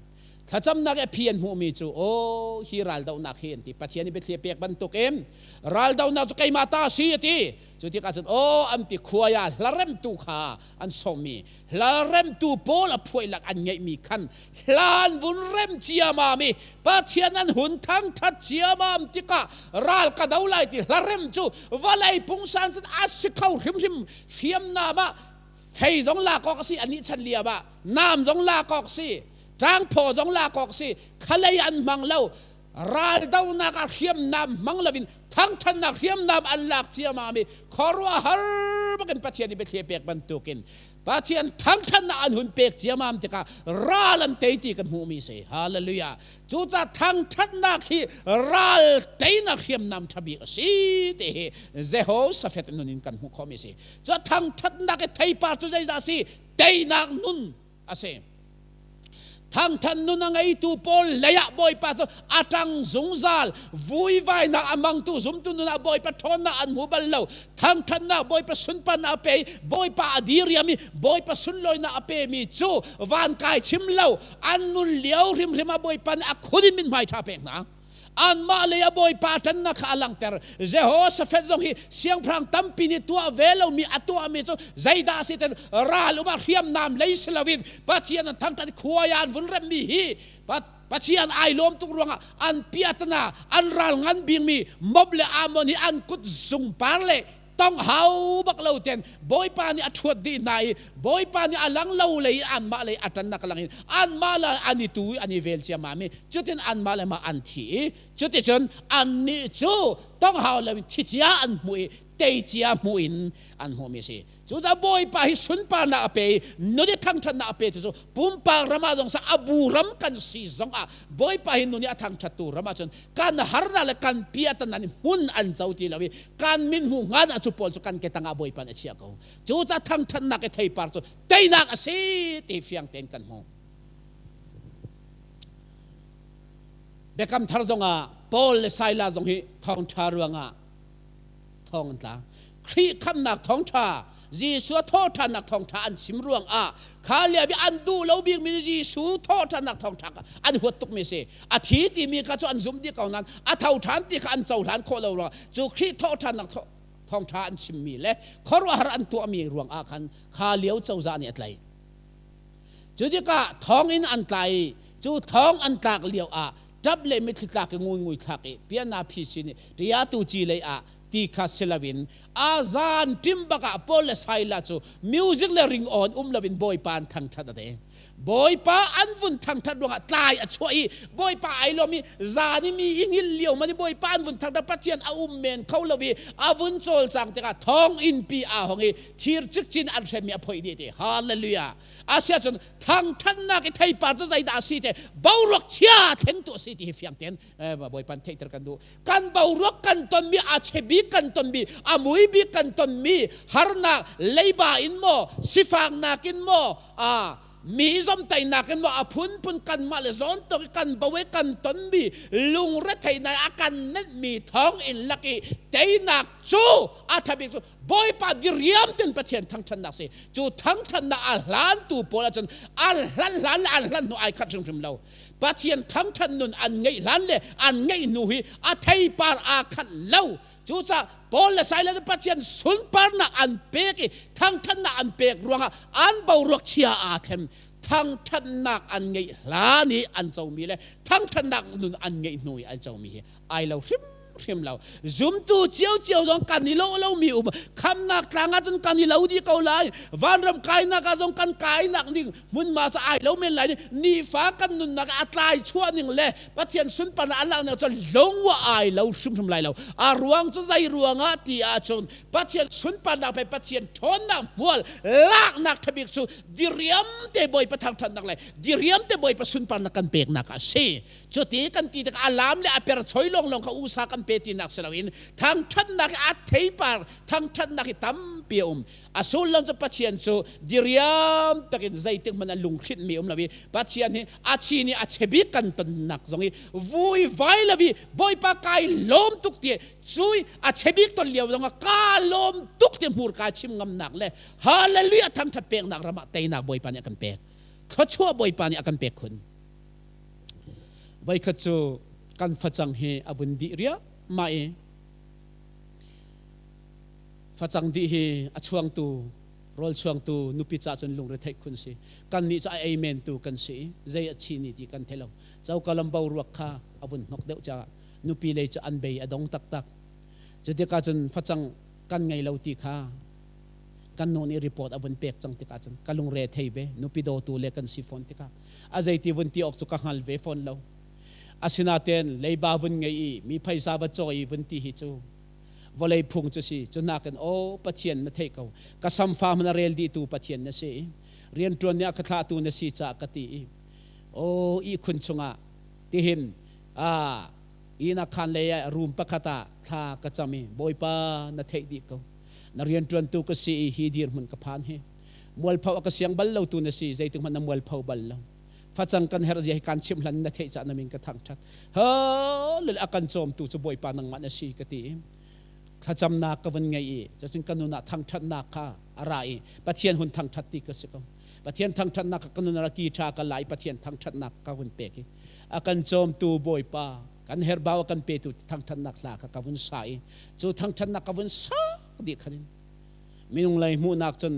Thlacamnak i a phi an hmuhmi cu, aw, hi raldohnak hi an ti. Pathian i biathli a pek bantukin raldohnak cu keimah ta a si a ti. Cu tikah cun, aw, an ti, khuai ah hlaremtu kha an sawmmi hlaremtu pawl a phuai lak an ngeihmi khan hlan vun rem ciamam i Pathian an hun thangṭhat ciamam tikah ral ka do lai ti hlarem cu vawlei pungsan cun a si kho hrimhrim. Hriamnam ah fei zong lak awk a si, anih chan lio ah nam zong lak awk si, ṭangphaw zong lak awk si, khalei an hmang lo. Raldohnak ah hriamnam hmang loin thangṭhatnak hriamnam an lak ciammam i khuaruahhar bakin Pathian i biathli a pek bantukin Pathian thangṭhatnak an hun pek ciammam tikah ral an tei ti kan hmuhmi si. Hallelujah! Cucaah thangṭhatnak hi ral teinak hriamnam ṭha bik a si ti hi Jehoshaphat nun in kan hmuh khawhmi si. Cucaah thangṭhatnak i theipar cu zeidah a si? Teinak nun a si. Thangthan nun a ngeitu pawl leiah Bawipa cu a ṭang zungzal. Vuivainak a mangtu zumtu nun ah Bawipa ṭhawnnak an hmu bal lo. Thangṭhatnak Bawipa sunparnak a pe i Bawipa a diriam i Bawipa sunlawinak a pemi cu van kai chim lo, an nun lio hrimhrim ah Bawipa nih a khun in mithmai ṭha pek hna. Anmah lei a bawipa ṭannak kha a langhter. Jehoshaphat zong hi siangpahrang tampi nih tuah ve lomi a tuahmi cu zeidah a si ten ral um ah hriamnam lei si loin Pathian an thangṭhat khuai ah an vun remmi hi Pathian ai lawm tuk ruangah an piatana an ral ngan bikmi Moab le Ammon hi an kut zungpar le tong hau bak lo ten Bawipa nih a ṭhuat dih hna i Bawipa nih a lang lo lei in anmah lei a ṭannak lang in anmah le an i tu i an i vel ciammam i cutin anmah le mah an thi i cuticun annih cu tong hau lo in thi cia an hmuh i tei cia hmuh in an hmuhmi a si. Cucaah Bawipa hi sunparnak a pe i nun i thangṭhatnak a pe tu cu pumpak ram ah zong sah a bu ram kan si zong ah Bawipa hi nun i a thangṭhattu ram ahcun kan harnak le kan piatan in hmun an co ti lo i kan min hmu hngan ah cu pawl cu kan ke tangah Bawipa nih a chiah ko. Cucaah thangṭhatnak i theipar cu teinak a si ti fiang tein kan hmuh. Biakam thar zongah Paul le Silas zong hi thawngṭha ruangah thong an tla. Khrih khamnak thawngṭha, Jesuh thawhṭhannak thawngṭha an chim ruangah kha lio i an duh lo bikmi Jesuh thawhṭhannak thawngṭha kha an huat tukmi a si. A thi timi kha cu an zumh dih ko nain a tho ṭhan ti kha an cohlan khawh lo ruangah cu Khrih thawhṭhannak thawngṭha an chimmi le khuaruahhar an tuahmi ruangah khan kha lio cozah nih a tlaih. Cu tikah thong in an tla i cu thong an tlak lio ah ṭap le mitthli tlak i ngui thlak i piana phi sin i ṭiatu ci lei ah ti kha si loin azan ṭim bak ah Paul le Silas cu music le ringawn um loin Bawipa an thangṭhat a ti. Bawipa an vun thangṭhat ruangah tlai a chuah i Bawipa ai lawm i zan i mi i hngilh lio man i Bawipa an vun thangṭhat Pathian a um men kho lo i a vun cawlcang tikah thonginn pi aa hong i thir cikcin an hremmi a phoih dih ti. Hallelujah! Asiahcun thangṭhatnak i theipar cu zeidah a si te boruak chia thlengtu a si ti hi fiang tein Bawipa theihter kan duh. Kan boruak kan tonmi a che bik kan tonmi a mui bik kan tonmi harnak leiba in maw sifaknak in maw a mi zomtaihnak in maw a phunphun kanmah le zawn tok i kan bo i kan tonmi lungretheihnak a kan nenhmi thawng in lak i teinak cu a ṭha bik cu Bawipa diriam ten Pathian thangṭhatnak si. Cu thangṭhatnak a hlantu pawl ahcun an hlan hlan le an hlan hnu ai khat hrimhrim lo. Pathian thangṭhat nun an ngeih hlan le an ngeih hnu hi a theipar aa khat lo. Cucaah Paul le Silas Pathian sunparnak an pek i thangṭhatnak an pek ruangah an boruak chia aa thlem. Thangṭhatnak an ngeih hlan i an comi le thangṭhatnak nun an ngeih hnu i an comi hi ai lo hrim hrim lo. Zumtu ciocio zong kan i lawh lomi um. Khamnak tlang ah cun kan i lo dih ko lai. Vanram kainak ah zong kan kainak ding hmunhma cu ai lo men lai. Nifa kan nunnak a tlai chuah ning le Pathian sunparnak a langhnak cu lungwa ai lo hrimhrim lai lo. A ruang cu zei ruangah ti ahcun Pathian sunparnak pe Pathian ṭhawnnak hmual laknak ṭhabik cu diriam te Bawipa thangṭhatnak le diriam te Bawipa sunparnak kan peknak a si. Cuti kan ti tikah a lam le a per choi lawnglawng kha usa kan pe tinak si loin thangṭhatnak hi a theipar thangṭhatnak hi tampi a um. A sullam cu Pathian cu diriam takin zeitik hmanh ah lunghrinhmi um lo i Pathian hi a chi nih a che bik kan tonnak zong i vui vai lo i Bawipa kai lawm tuk ti cui a che bik ton lio zong ah ka lawm tuk ti hmurka chim ngamnak le hallelujah thangṭhat peknak ram ah teinak Bawipa nih a kan pek. Thluachuah Bawipa nih a kan pek khun. Voikhat cu kan facang hi a vun dih riahmah i facang dih hi a chuangtu rawl chuangtu nupi ca cun lungretheih khun si. Kannih cu a ei mentu kan si i zei a chi ni ti kan thei lo. Coka lam boruak kha a vun hnok deuh caah nupi lei cu an bei a dong taktak. Cutikah cun facang kan ngei lo ti kha kan nu nih report a vun pek cang tikah cun ka lungre thei ve. Nupi dawtu le kan si fawn tikah a zeiti vun ti awk cu ka hngal ve fawn lo. Asinain leiba vun ngei i mi phaisa va caw i vun ti hi cu vawlei phung cu si. Cu nakin aw Pathian na theih ko. Ka samfa hmanh a rel dihtu Pathian na si i rianṭuan nih a ka thlahtu na si caah ka ti i aw ihkhun chungah tihin a inn a khan lei ah room pakhat ah thla ka cam i Bawipa na theih dih ko. Na rianṭuantu ka si i hi dirhmun ka phan hi mualpho a ka siang bal lo tu na si, zeitik hmanh na mualpho bal lo. Facang kan herh zia hi kan chimh hlan na theih caah na min ka thangṭhat. Hallelujah, a kan cawmtu cu Bawipa nangmah na si ka ti i thlacamnak ka vun ngei i cucun ka nun ah thangṭhatnak kha a ra i Pathian hun thangṭhat ti ka si ko. Pathian thangṭhatnak ka nun ah ki ṭha ka la i Pathian thangṭhatnak ka hun pek i a kan cawmtu Bawipa. Kan herhbau a kan petu thangthatnak hla kha ka vun sa i cu thangthatnak ka vun sak dih khan in minung lei hmuhnak cun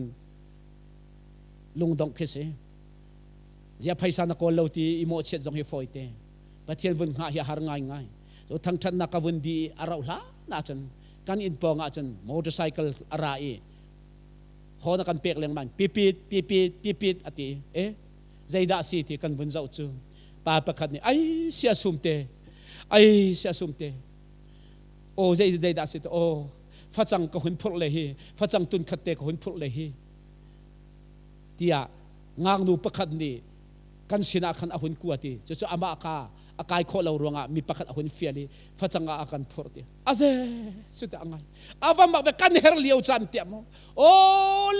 lungdongh khi si. Zia phaisa na kawl lo ti i mawhchiat zong hi fawi te. Pathian vun hngah hi a har ngaingai. Cu thangthatnak ka vun di i a rauh hlan ahcun kan inn pawng ahcun motorcycle a ra i horn a kan pek lengmang pipit pipit pipit a ti. E zeidah si ti kan vun zoh cu pa pakhat nih ai sia sum te ai sia sum te aw zei zeidah si te aw facang ka hun phurh le hi facang tun khat te ka hun phurh le hi tiah ngaknu pakhat nih kan sinah khan a hun kuat i cucu amah kha a kai khawh lo ruangah mi pakhat a hun fial i facang ah a kan phurh ti aze cu te angai ava mak ve kan her lio caan tiah maw o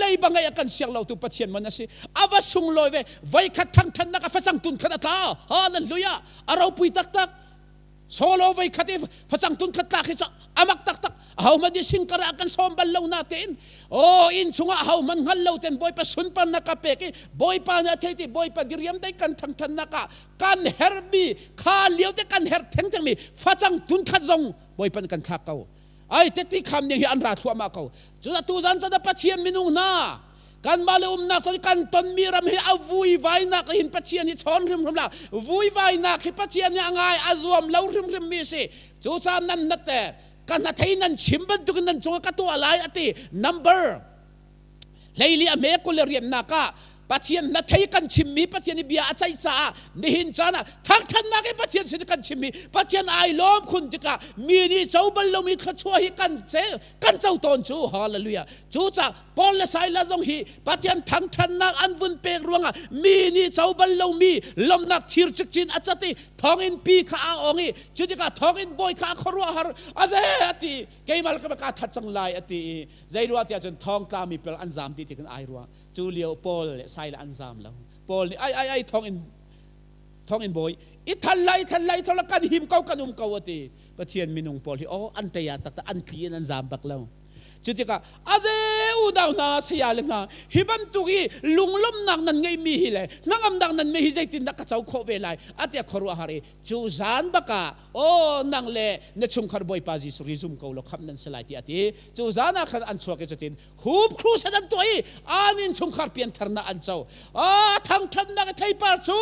leiba ngei a kan siang lo tu pathian man asi ava sunglawi ve voi khat thang than nak a facang tun khat a tla hallelujah a ropui taktak solo voi khat i facang tun khat tlak hi cu amak taktak aho man di singkar ah kan sawm bal lo na tein o inn chungah ho man hngal lo ten bawipa sunpar na ka pek i bawipa nih a thei ti bawipa diriam dei kan thang than nak ah kan herhmi kha lio te kan herh thengtheng mi facang tun khat zong bawipa nih kan thlak ko ai teti kham ning hi an ra thluahmah ko cu tu zan chan pathian minung hna kanmah le umnak cun kan tonmi ram hi a vuivainak hin pathian hi chawn hrimhrim la vuivainak hi pathian hi a ngai a zuam lo hrimhrim mi si cu caan nan nat te ka hna thei nan chim bantukin nan cungah ka tuah lai ati number hleili a hme kul le riannak ah Pathian na thei kan chimmi Pathian i bia a ceih caah nihin caan ah thangthatnak i Pathian sin kan chimmi Pathian ai lawm khun tikah mi nih co bal lomi thluachuah hi kan ce kan co tawn cu hallelujah cu caah Paul le Silas zong hi Pathian thangthatnak an vun pek ruangah mi nih co bal lomi lawmnak thir cikcin a cat i thonginn pi kha a ong i cu tikah thonginn bawi kha a khuaruahhar aze ati keimah le ka that cang lai ati i zei ruah tiah cun thongtla mi pel an zam ti ti kan ai ruah cu lio Paul le Silas an zam lo Paul nih ai ai ai thong in thong in bawi i thal lai thal lai thal kan him ko kan um ko ati Pathian minung pawl hi oh an ṭei ah taktak an tli in an zam bak lo cu tikah aze unau hna saya le hna hi bantuk i lunglawmhnak nan ngeihmi hi le hnangamnak nan ngeih hi zeitindah ka co khawh ve lai atia khuaruahhar i cu zan bakah aw nang le na chungkhar Bawipa Jesuh ri zum ko law khamh nan si lai tiah a ti cu zan ah khan an chuak i cutin hup crusade an tuah i an inn chungkhar piantharnak an co a thangthatnak theipar cu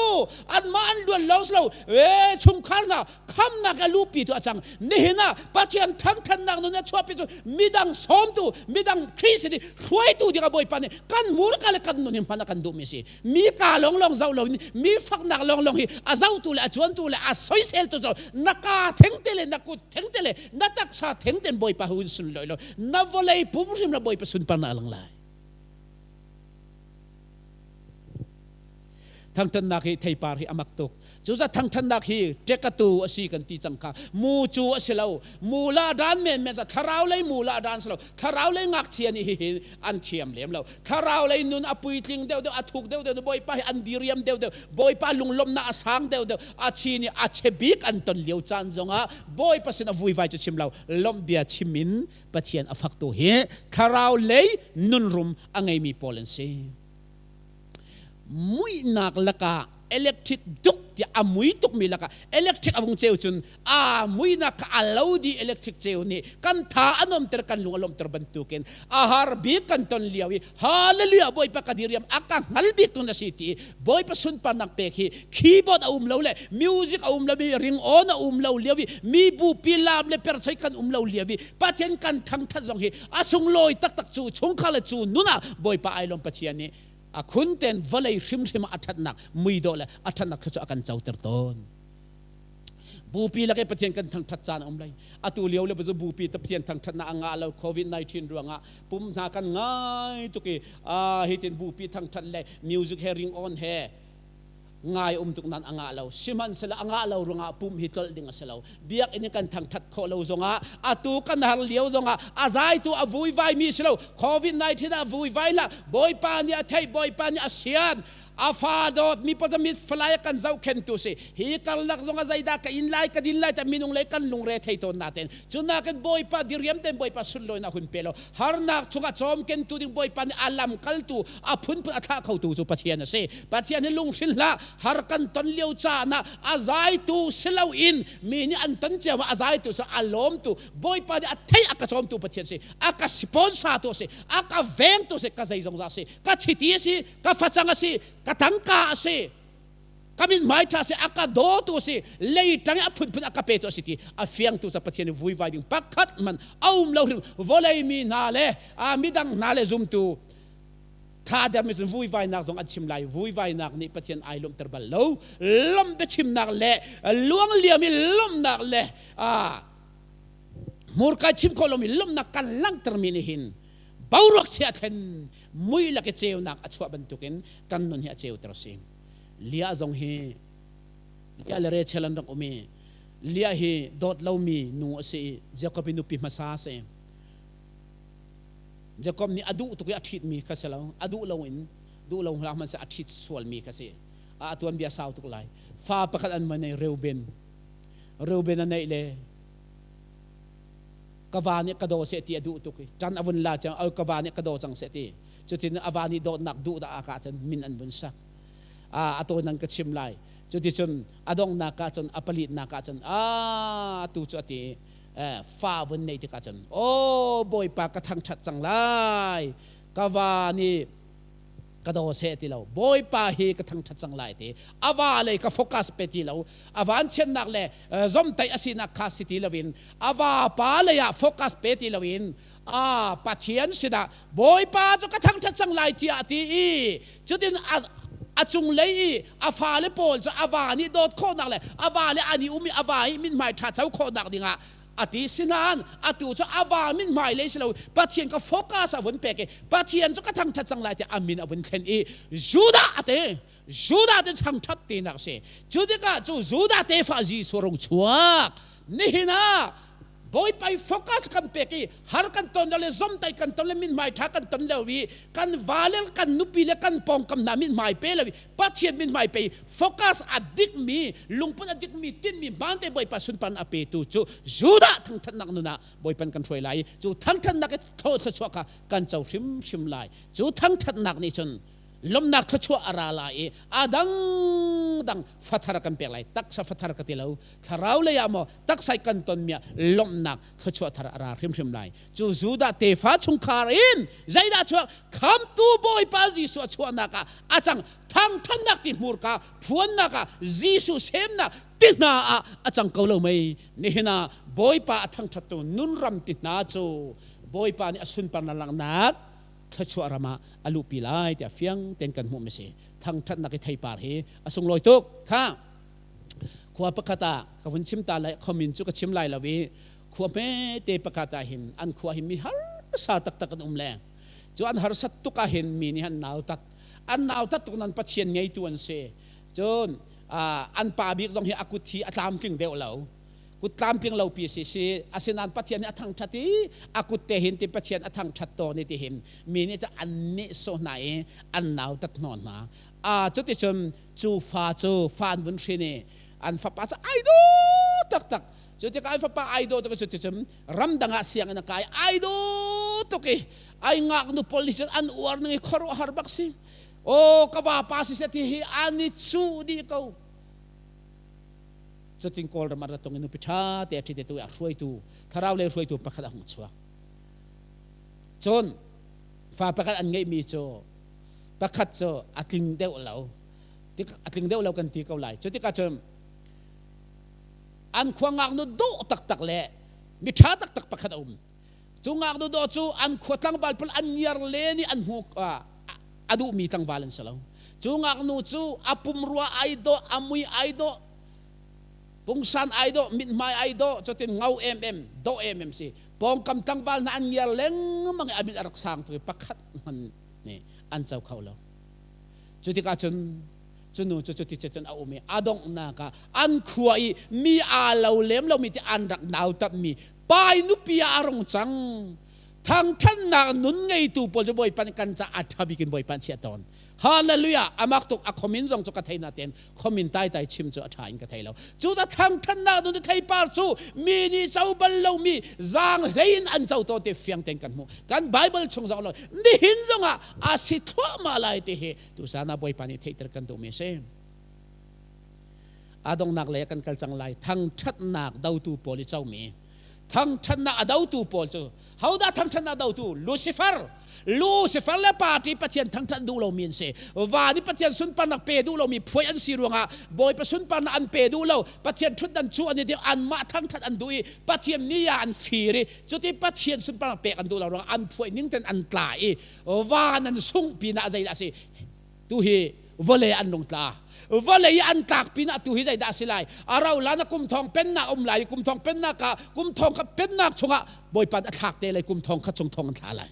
anmah an luan lawng si lo e chungkhar hna khamnak a lupi tu a cang nihin ah Pathian thangthatnak nun a chuahpi cu midang sawmtu midang Khrih sin i hruaitu ding a Bawipa nih kan murka le kan nun hi hman a kan duhmi si mi ka longlong zoh lo in mi faknak longlong hi a zohtu le a cuantu le a soiseltu cu na ka thengte le na kut thengte le na taksa thengten Bawipa hun sun loi lo na vawlei pum hrim na Bawipa sunparnak lang lai Thangthannak hi theipar hi amak tuk. Cuza thangthannak hi ṭekatu a si kan ti cang kha. Mu cu a si lo. Mu la dan men men thlarau lei mu la dan si lo. Thlarau lei ngakchia nih hihi an thiam lem lo. Thlarau lei nun a puitling deuh deuh, a thuk deuh deuh, Bawipa hi an diriam deuh deuh, Bawipa lunglawmhnak a sang deuh deuh, a chi nih a che bik an ton lio caan zongah Bawipa sin a vuivai cu chim lo, lawmh bia chim in Pathian a faktu hi thlarau lei nun rum a ngeimi pawl an si. Muihnak lakah electric duk tiah a mui tukmi lakah electric a vung ceu cun a muihnak kha a lo dih electric ceu nih kan tha a nuamter kan lung a lawmter bantukin a har bik kan ton lio i hallelujah Bawipa ka diriam a ka hngal bik tu na si ti Bawipa sunparnak pek hi keyboard a um lo le music a um lo mi ring on a um lo lio i mi bupi lam le perchoi kan um lo lio i Pathian kan thangthat zong hi a sunglawi taktak cu chungkhar le cu nun ah Bawipa ai lawm Pathian nih a khun ten vawlei hrimhrim ah a ṭhatnak muidawh le a ṭhatnak thluachuah a kan coter tawn. Bupi lak i Pathian kan thangṭhat caan a um lai. Atu lio le bu bupi te Pathian thangṭhatnak a ngah lo COVID-19 ruangah pum hna kan ngai tuk i hi tin bupi thangṭhat le music he ring on he ngai um tuk nan a ngah lo sihmanhsehlaw a ngah lo ruangah pum hi tlolh ding a si lo biakinn in kan thangthat khawh lo zongah atu kan har lio zongah a zaitu a vuivai mi si lo covid-19 a vuivai la bawipa nih a theih bawipa nih a sian. A fa dawt mi pa mit falai kan zohkhentu si. Hi karlak zong a zeidah ka in lai ka din lai ta minung lei kan lungre thei tawn naten. Cunakin Bawipa diriam ten Bawipa sunlawinak hun pe lo. Harnak chungah cawmkentu ding Bawipa nih a lam kaltu a phunphun a thlah khotu cu Pathian a si. Pathian hi lunghril hlah. Har kan ton lio caan ah a zaitu si loin mi nih an ton cio ah a zaitu si a lawmtu Bawipa nih a thei a ka cawmtu Pathian si. A ka sponsor tu a si. A ka vengtu a si. Ka zeizong za a si. Ka chiti a si. Ka facang a si. Ka tangka a si. Ka mithmai ṭha si a ka dawtu si lei ṭang i a phunphun a ka petu a si ti a fiangtu ca Pathian i vuivai ding pakhat man a um lo hrim vawlei mi hna le a midang hna le zumtu tha dermi cun vuivainak zong an chim lai vuivainak nih Pathian ai lawmhter bal lo lawmh biachimnak le luangliam i lawmhnak le a hmurka chim khawh lomi lawmhnak kan langhtermi nih hin boruak chia thlen mui lak i ceunak a chuah bantukin kan nun hi a ceuter si Leah zong hi Leah le Rachel an rak um i Leah hi dawt lomi nu a si i Jakob i nupi hmasa a si. Jakob nih a duh tuk i a ṭhitmi kha si lo, a duh lo in duh lo hlah hmanhseh a ṭhit sualmi kha si. A tuanbia sau tuk lai. Fa pakhat an va nei Reuben. Reuben a neih le ka va nih ka daw seh ti a duh tuk i ṭan a vun la cang ka va nih ka daw cang seh ti cutin a va nih dawtnak duh dah a ka cun min an vun sak a tawi nan ka chim lai cuticun a donghnak ah cun a palitnak ah cun a tu cu a ti fa vun nei tikah cun aw bawipa ka thangṭhat cang lai ka va nih ka daw seh ti lo bawipa hi ka thangṭhat cang lai ti a va lei ka focus pe ti lo a van chiatnak le zomtaih a sinak kha si ti loin a va pa lei ah focus pe ti loin a Pathian sinah Bawipa cu ka thangṭhat cang lai tiah a ti i cutin a cunglei i a fale pawl cu a va nih dawt khawhnak le a va le an i um i a va i mithmai ṭha co khawhnak dingah a ti sinain atu cu a va mithmai lei si lo Pathian ka focus a vun pek i Pathian cu ka thangṭhat cang lai tiah a min a vun thlen i Judah a ti Judah cu thangṭhat tinak a si cu tikah cu Judah tefa Jesuh rung chuak nihin ah Bawipa i focus kan pek i har kan ton le zomtai kan ton le mithmai ṭha kan ton lo i kan va le kan nupi le kan pawngkam hna mithmai pe lo i Pathian mithmai pe i focus a dikmi lungput a dikmi tinhmi hmaan te Bawipa sunparnak a petu cu Judah thangṭhatnak nun ah Bawipa kan hruai lai i cu thangṭhatnak i thluachuah kha kan co hrimhrim lai cu thangṭhatnak nih cun lawmhnak thluachuah a ra lai i a dangdang fathar kan pek lai taksa fathar ka ti lo thlarau lei ah maw taksai kan tonmi ah lawmhnak thluachuah thar a ra hrimhrim lai cu Judah tefa chungkhar in zeidah chuak khamtu Bawipa Jesuh a chuahnak ah a cang thangthannak ti hmurka phuannak ah Jesuh semnak ti hna ah a cang ko lo mei nihin ah Bawipa a thangthattu nunram ti hna cu Bawipa nih a sunparnak langhnak thluachuah ram ah a luhpi lai tiah fiang tein kan hmuhmi si thangṭhatnak i theipar hi a sunglawi tuk kha khua pakhat ah ka vun chim ta lai khomin cu ka chim lai lo i khua hmete pakhat ah hin an khua hi mi harsa taktak an um le cu an harsat tuk ah hin mi nih an nautat an nautat tuk nan pathian ngeitu an si cun an pa bik zong hi a kut hi a tlamtling deuh lo kut tlamtling lo pi si si asinain Pathian nih a thangṭhat i a kut te hin ti Pathian a thangṭhat tawn i ti hin mi nih cu an nehsawh hna i an nautat hnawh hna a cuticun cu fa cu fa an vun hrin i an fapa cu ai dawh taktak cu tikah an fapa ai dawh tuk cuticun ramdang ah sianginn a kai ai dawh tuk i ai ngaknu pawl nih cun an uar ning i khuaruahhar bak si aw ka vapa si seh ti hi an i cuh dih ko Cutin Kawlram a rat i nupi ṭha te a ṭhit i tu a hruaitu thlarau lei hruaitu pakhat a hung chuak. Cun fa pakhat an ngeihmi cu pakhat cu a tling deuh lo a tling deuh lo kan ti ko lai. Cu tikah cun an khua ngaknu dawh taktak le mi ṭha taktak pakhat a um. Cu ngaknu dawh cu an khua tlangval pawl an ngiar len i an hmu a duhmi tlangval an si lo. Cu ngaknu cu a pumrua ai dawh, a mui ai dawh, pungsan ai dawh, mithmai ai dawh, cutin ngau emem, dawh emem si. Pawngkam tlangval hna an ngiar lengmang i a mit a rak sang tuk i pakhat hmanh nih an co kho lo. Cu tikah cun cu nu cu cuti cun a um i a donghnak ah an khua i mi aa lo lem lomi ti an rak nautatmi pai nupi ah a rung cang. Thangthannak nun ngeitu pawl cu Bawipa nih kan caah a ṭha bik in Bawipa an chiah tawn. Hallelujah! Amak tuk a khomin zong cu ka thei natein khomin taitai chim cu a ṭha in ka thei lo. Cu ca thangthannak nun theipar cu mi nih co bal lomi zaang hlei in an co tawn ti fiang tein kan hmuh. Kan Bible chung zong lo nihin zongah a si thluahmah lai ti hi tuzaan ah Bawipa nih theihter kan duhmi a si. A donghnak lei ah kan kal cang lai. Thangṭhatnak dotu pawl i comi thangṭhatnak a dotu pawl cu hodah thangṭhatnak dotu? Lucifer. Lucifer le party Pathian thangṭhat duh lomi an si. Van i Pathian sunparnak pe duh lomi phuai an si ruangah Bawipa sunparnak an pe duh lo. Pathian ṭhutdan cu an i ding, anmah thangṭhat an duh i Pathian ni ah an fir i cuti Pathian sunparnak pek an duh lo ruangah an phuai ning ten an tla i van an sungh pinah zeidah a si? Tu hi vawlei an rung tla. Vawlei i an tlak pinah tu hi zeidah a si lai? A rau lan ah kum thong pennak um lai i kum thong pennak ah kum thong kha pennak chungah Bawipa a thlak te lai, kum thong kha chung thong an thla lai.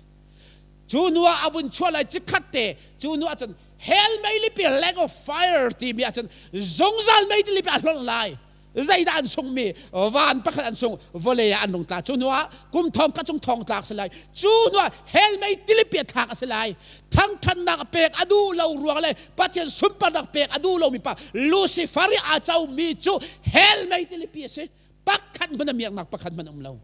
Cu hnu ah a vun chuah lai chikkhat te, cu hnu ah cun hell meilipi, lake of fire timi ah cun zungzal meilipi a hlonh lai. Zeidah an sungmi? Van pakhat an sung, vawlei ah an rung tla. Cu hnu ah kum thong ka cung thong tlak si lai. Cu hnu ah hell mei tilipi a thlak a si lai. Thangthannak a pek a duh lo ruang le Pathian sunparnak pek a duh lomi pa Lucifer i aa comi cu hell mei tilipi a si. Pakhat hmanh a miaknak pakhat hmanh um lo.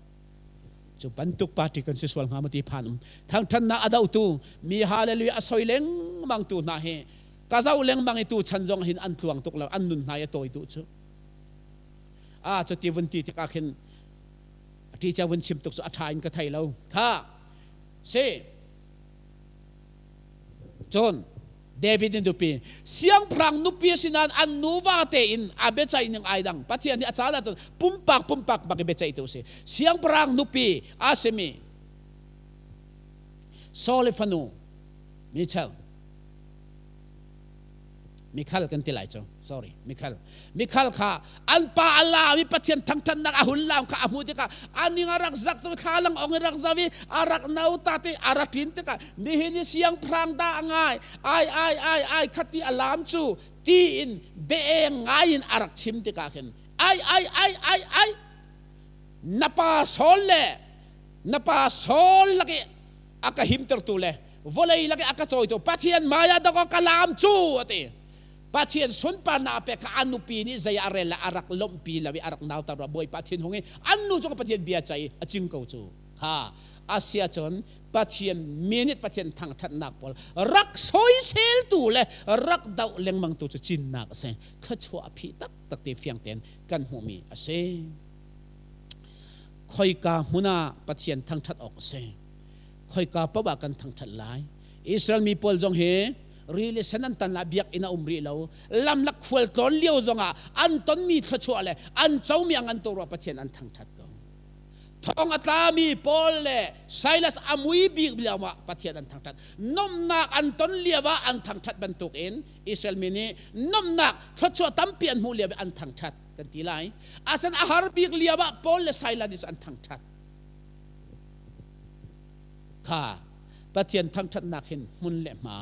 Cu bantuk party kan si sual hnga maw ti phan um. Thangthannak a dohtu mi hallelujah a soi lengmang tu hna hi ka zoh lengmang i tu chan zong hin an tluang tuk lo, an nun hna i a tawi tu cu. A cuti vun ti tikah khin ṭi vun chim tuk cu a ṭha in ka thei lo kha si. Cun David in nupi, siangpahrang nupi a si nain an nuva tein a biaceih ning ai dang. Pathian nih a caan ahcun pumpak pumpak bak i biaceihtu a si. Siangpahrang nupi a simi Saul i fanu Michal, Mikhal kan ti lai cu, sorry, Mikhal. Mikhal kha an pa a lam i Pathian thangthatnak a hun lam kha a hmuh tikah a ning a rak zak cu thlalang ong i rak zau i a rak no ta ti a rak ṭin tikah nihin i siangpahrang dah ngai ai ai ai ai khati a lam cu tiin be ngai in a rak chim tikah khin ai ai ai ai ai na pa Saul le na pa Saul lak i a ka himtertu le vawlei lak i a ka cawitu Pathian maya dok ka lam cu a ti. Pathian sunparnak a pek kha a nupi nih zei a rel le a rak lawmhpi lo i a rak nauter rua. Bawipa thinhung i an nu cu Pathian bia cai a cing ko cu kha asia cun Pathian minute Pathian thangthatnak pawl rak soiseltu le rak doh lengmang tu cu cinnak a si, thluachuah a phih taktak ti fiang tein kan hmuhmi a si. Khoika hmun ah Pathian thangthat awk a si? Khoika paoh ah kan thangthat lai. Israel mi pawl zong hi rili sen an tan ah biakinn a um rih lo. Lamlak khual tlawn lio zongah an tonmi thluachuah le an comi ang an tuah Pathian an thangthat ko. Thong a tlami Paul le Silas a mui bik lio ah Pathian an thangthat. Nomnak an ton lio ah an thangthat bantukin Israel mi nih nomnak thluachuah tampi an hmuh lio ah an thangthat kan ti lai. Asan a har bik lio ah Paul le Silas nih an thangthat. Kha Pathian thangṭhatnak hin hmun le hma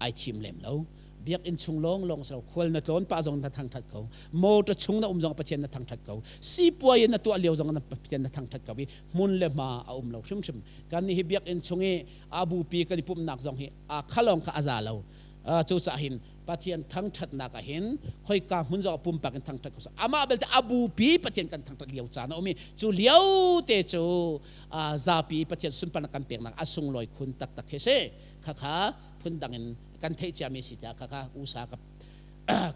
ai thim lem lo. Biakinn chung lawnglawng si lo, khual na tlawn pah zong na thangṭhat ko, motor chung na um zong Pathian na thangṭhat ko, sipuai in na tuah lio zong na Pathian na thangṭhat ko i hmun le hma a um lo hrimhrim. Kan nih hi biakinn chung i a bupi kan i pumhnak zong hi a khalawng kha a za lo. Cucaah hin Pathian thangṭhatnak ah hin khoika hmun zong pumpak in thangṭhat ko seh. Amah belte a bupi Pathian kan thangṭhat lio caan a um i cu lio te cu zapi Pathian sunparnak kan peknak a sunglawi khun taktak khi si. Khakha phundang in kan theih ciami si tiah khakha usa ka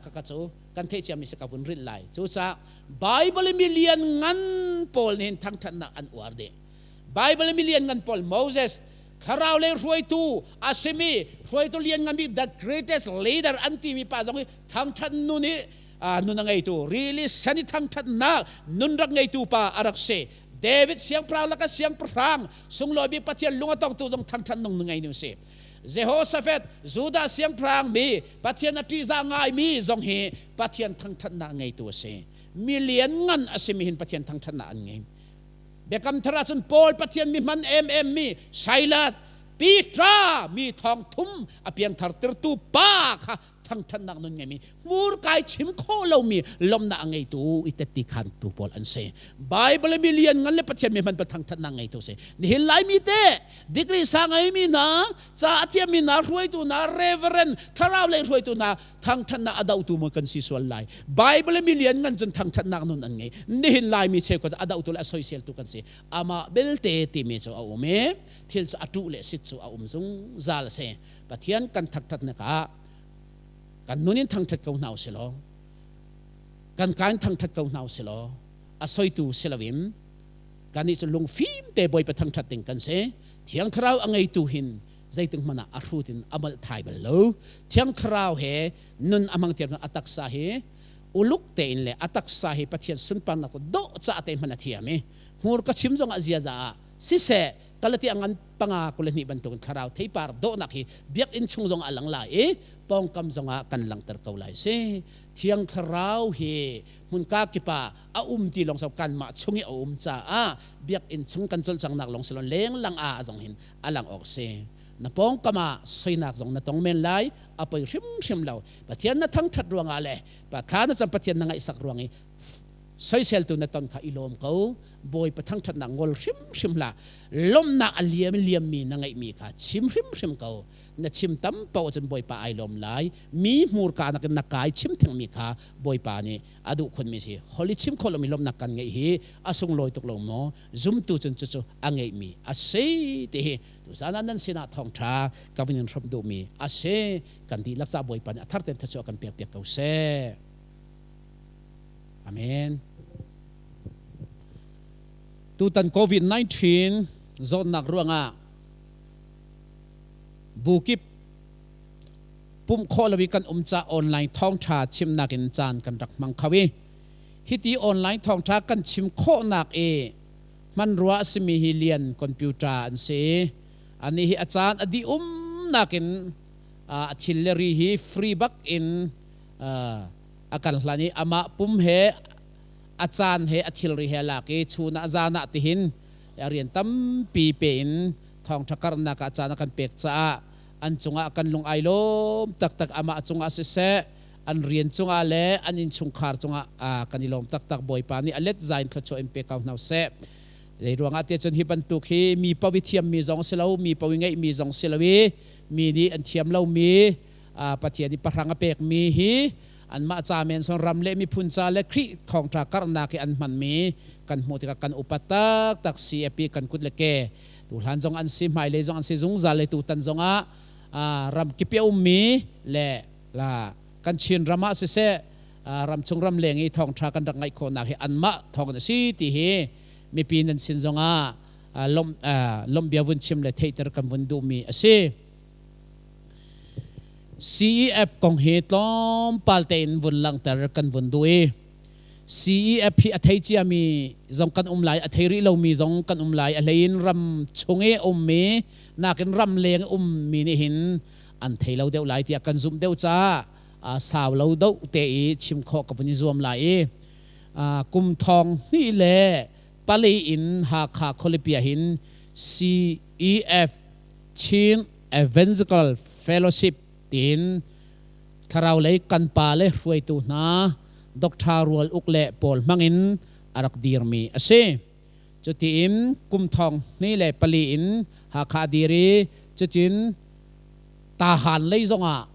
khakha cu kan theih ciami si ka vun rilh lai. Cucaah Bible mi lian ngan pawl nih hin thangṭhatnak an uar dih. Bible mi lian ngan pawl Moses, thlarau lei hruaitu a simi hruaitu lian ngan bik, the greatest leader an timi pa zong hi thangthat nun i nun a ngeitu, really sani thangthatnak nun rak ngeitu pa a rak si. David, siangpahrang laka siangpahrang sunglawi bik, Pathian lung a tongtu zong thangthat nung ngei nu si. Jehoshaphat, Judah siangpahrang mi Pathian a ṭihzah ngaimi zong hi Pathian thangthatnak ngeitu a si. Mi lian ngan a simi hin Pathian thangthatnak an ngei. Biakam Thar ahcun Paul, Pathian mi hman emem mi, Silas, Petra, mi thong thum a piangthar tirtu pa kha. Thangthatnak nun ngeimi, hmurkai chim khawh lomi lawmhnak a ngeitu i tetti khantu pawl an si. Bible mi lian ngan le Pathian mi hman pa thangthatnak ngeitu si. Nihin Laimi te degree sang ngeimi hna, ca a thiammi hna, hruaitu hna, reverend, thlarau lei hruaitu hna thangthatnak a dohtu maw kan si sual lai. Bible mi lian ngan cun thangthatnak nun an ngei. Nihin Laimi cheukhat a dohtu le a soiseltu kan si. Amah belte timi cu a um i thil cu a tuh le sit cu a um zungzal a si. Pathian kan thangthatnak ah kan nun in thangthat ko hna usih law, kan ka in thangthat ko hna usih law, a soitu si loin kannih cu lungfim te Bawipa thangthat ding kan si. Thiang Thlarau a ngeitu hin zeitik hmanh ah a hrut in a molh thai bal lo. Thiang Thlarau he nun a hmang tiang a taksa hi uluk tein le a taksa hi Pathian sunparnak dawh cah te hmanh a thiam i hmur ka chim zongah ziaza ah siseh Galati a ngan panga 22 bantukin thlarau theipar dawhnak hi biakinn chung zongah a lang lai i pawngkam zongah kan langhter ko lai si. Thiang Thlarau hi hmunka kip ah a um ti lawng so kanmah chung i a um caah biakinn chung kan cawlcanghnak lawng si lo, lenglang ah zong hin a lang awk si. Na pawngkam ah soinak zong na tong men lai, a poi hrimhrim lo. Pathian na thangṭhat ruangah le thla na cam Pathian na ngaihsak ruang i soiseltu na ton kha i lawm ko. Bawipa thangṭhatnak ngol hrimhrim hlah. Lawmhnak a liam liammi na ngeihmi kha chim hrimhrim ko. Na chim tam paoh cun Bawipa ai lawm lai. Mi hmurka nakin na kai chim thengmi kha Bawipa nih a duh khunmi si. Holy chim khawh lomi lawmhnak kan ngeih hi a sunglawi tuk lo maw? Zumtu cun cucu a ngeihmi a si ti hi tuzan ah nan sinah thawngṭha ka vun in hrawmh duhmi a si. Kan dihlak ca Bawipa nih a thar tein thluachuah kan pekpiak ko seh. Amen. Tutan COVID-19 zawtnak ruangah bu kip pumh khawh lo i kan um ca online thawngṭha chimnak in caan kan rak hmang kho i hiti online thawngṭha kan chim khawhnak i hmanrua a simi hi lian computer an si. Anih hi a caan a dih umnak in a thil le ri hi free bak in a kan hlan i amah pum he a caan he a thilri he a lak i chun ah zan ah tihin a rian tampi pe in thawngṭha karhnak ah caan a kan pek caah an cungah kan lung ai lawm taktak. Amah cungah siseh, an rian cungah le an innchungkhar cungah kan i lawm taktak. Bawipa nih a let za in thluachuah in pe ko hna seh. Zei ruangah tiah cun hi bantuk hi mi paoh i thiammi zong si lo, mi paoh i ngeihmi zong si lo i mi nih an thiam lomi Pathian i pahrang a pekmi hi anmah ca men son ram le miphun ca le Khrih thawngṭha karhnak i an hmanmi kan hmuh tikah kan upat taktak. CAP kan kut le ke tu hlan zong an si, hmailei zong an si zungzal le tutan zongah ram kip i a ummi le la kan Chin ram ah siseh, ramchung ramleng i thawngṭha kan rak ngaih khawhnak hi anmah thawng in a si ti hi mipi nan sin zongah lawmh bia vun chim le theihter kan vun duhmi a si. CEF kong hi tlawmpal tein vun langhter kan vun duh i CEF hi a thei ciami zong kan um lai, a thei rih lomi zong kan um lai. A hlei in ram chung i ummi nakin ram leng ummi nih hin an thei lo deuh lai tiah kan zumh deuh caah sau lo deuh te i chim khawh ka vun i zuam lai i kum 2004 in Hakha khualipi ah hin CEF, Chin Evangelical Fellowship tiin thlarau lei kan pa le hruaitu hna Dr. Rual Uk le pawl hmangin a rak dirmi a si. Cutiin kum 2004 in Hakha a dir i cutin Tahan lei zongah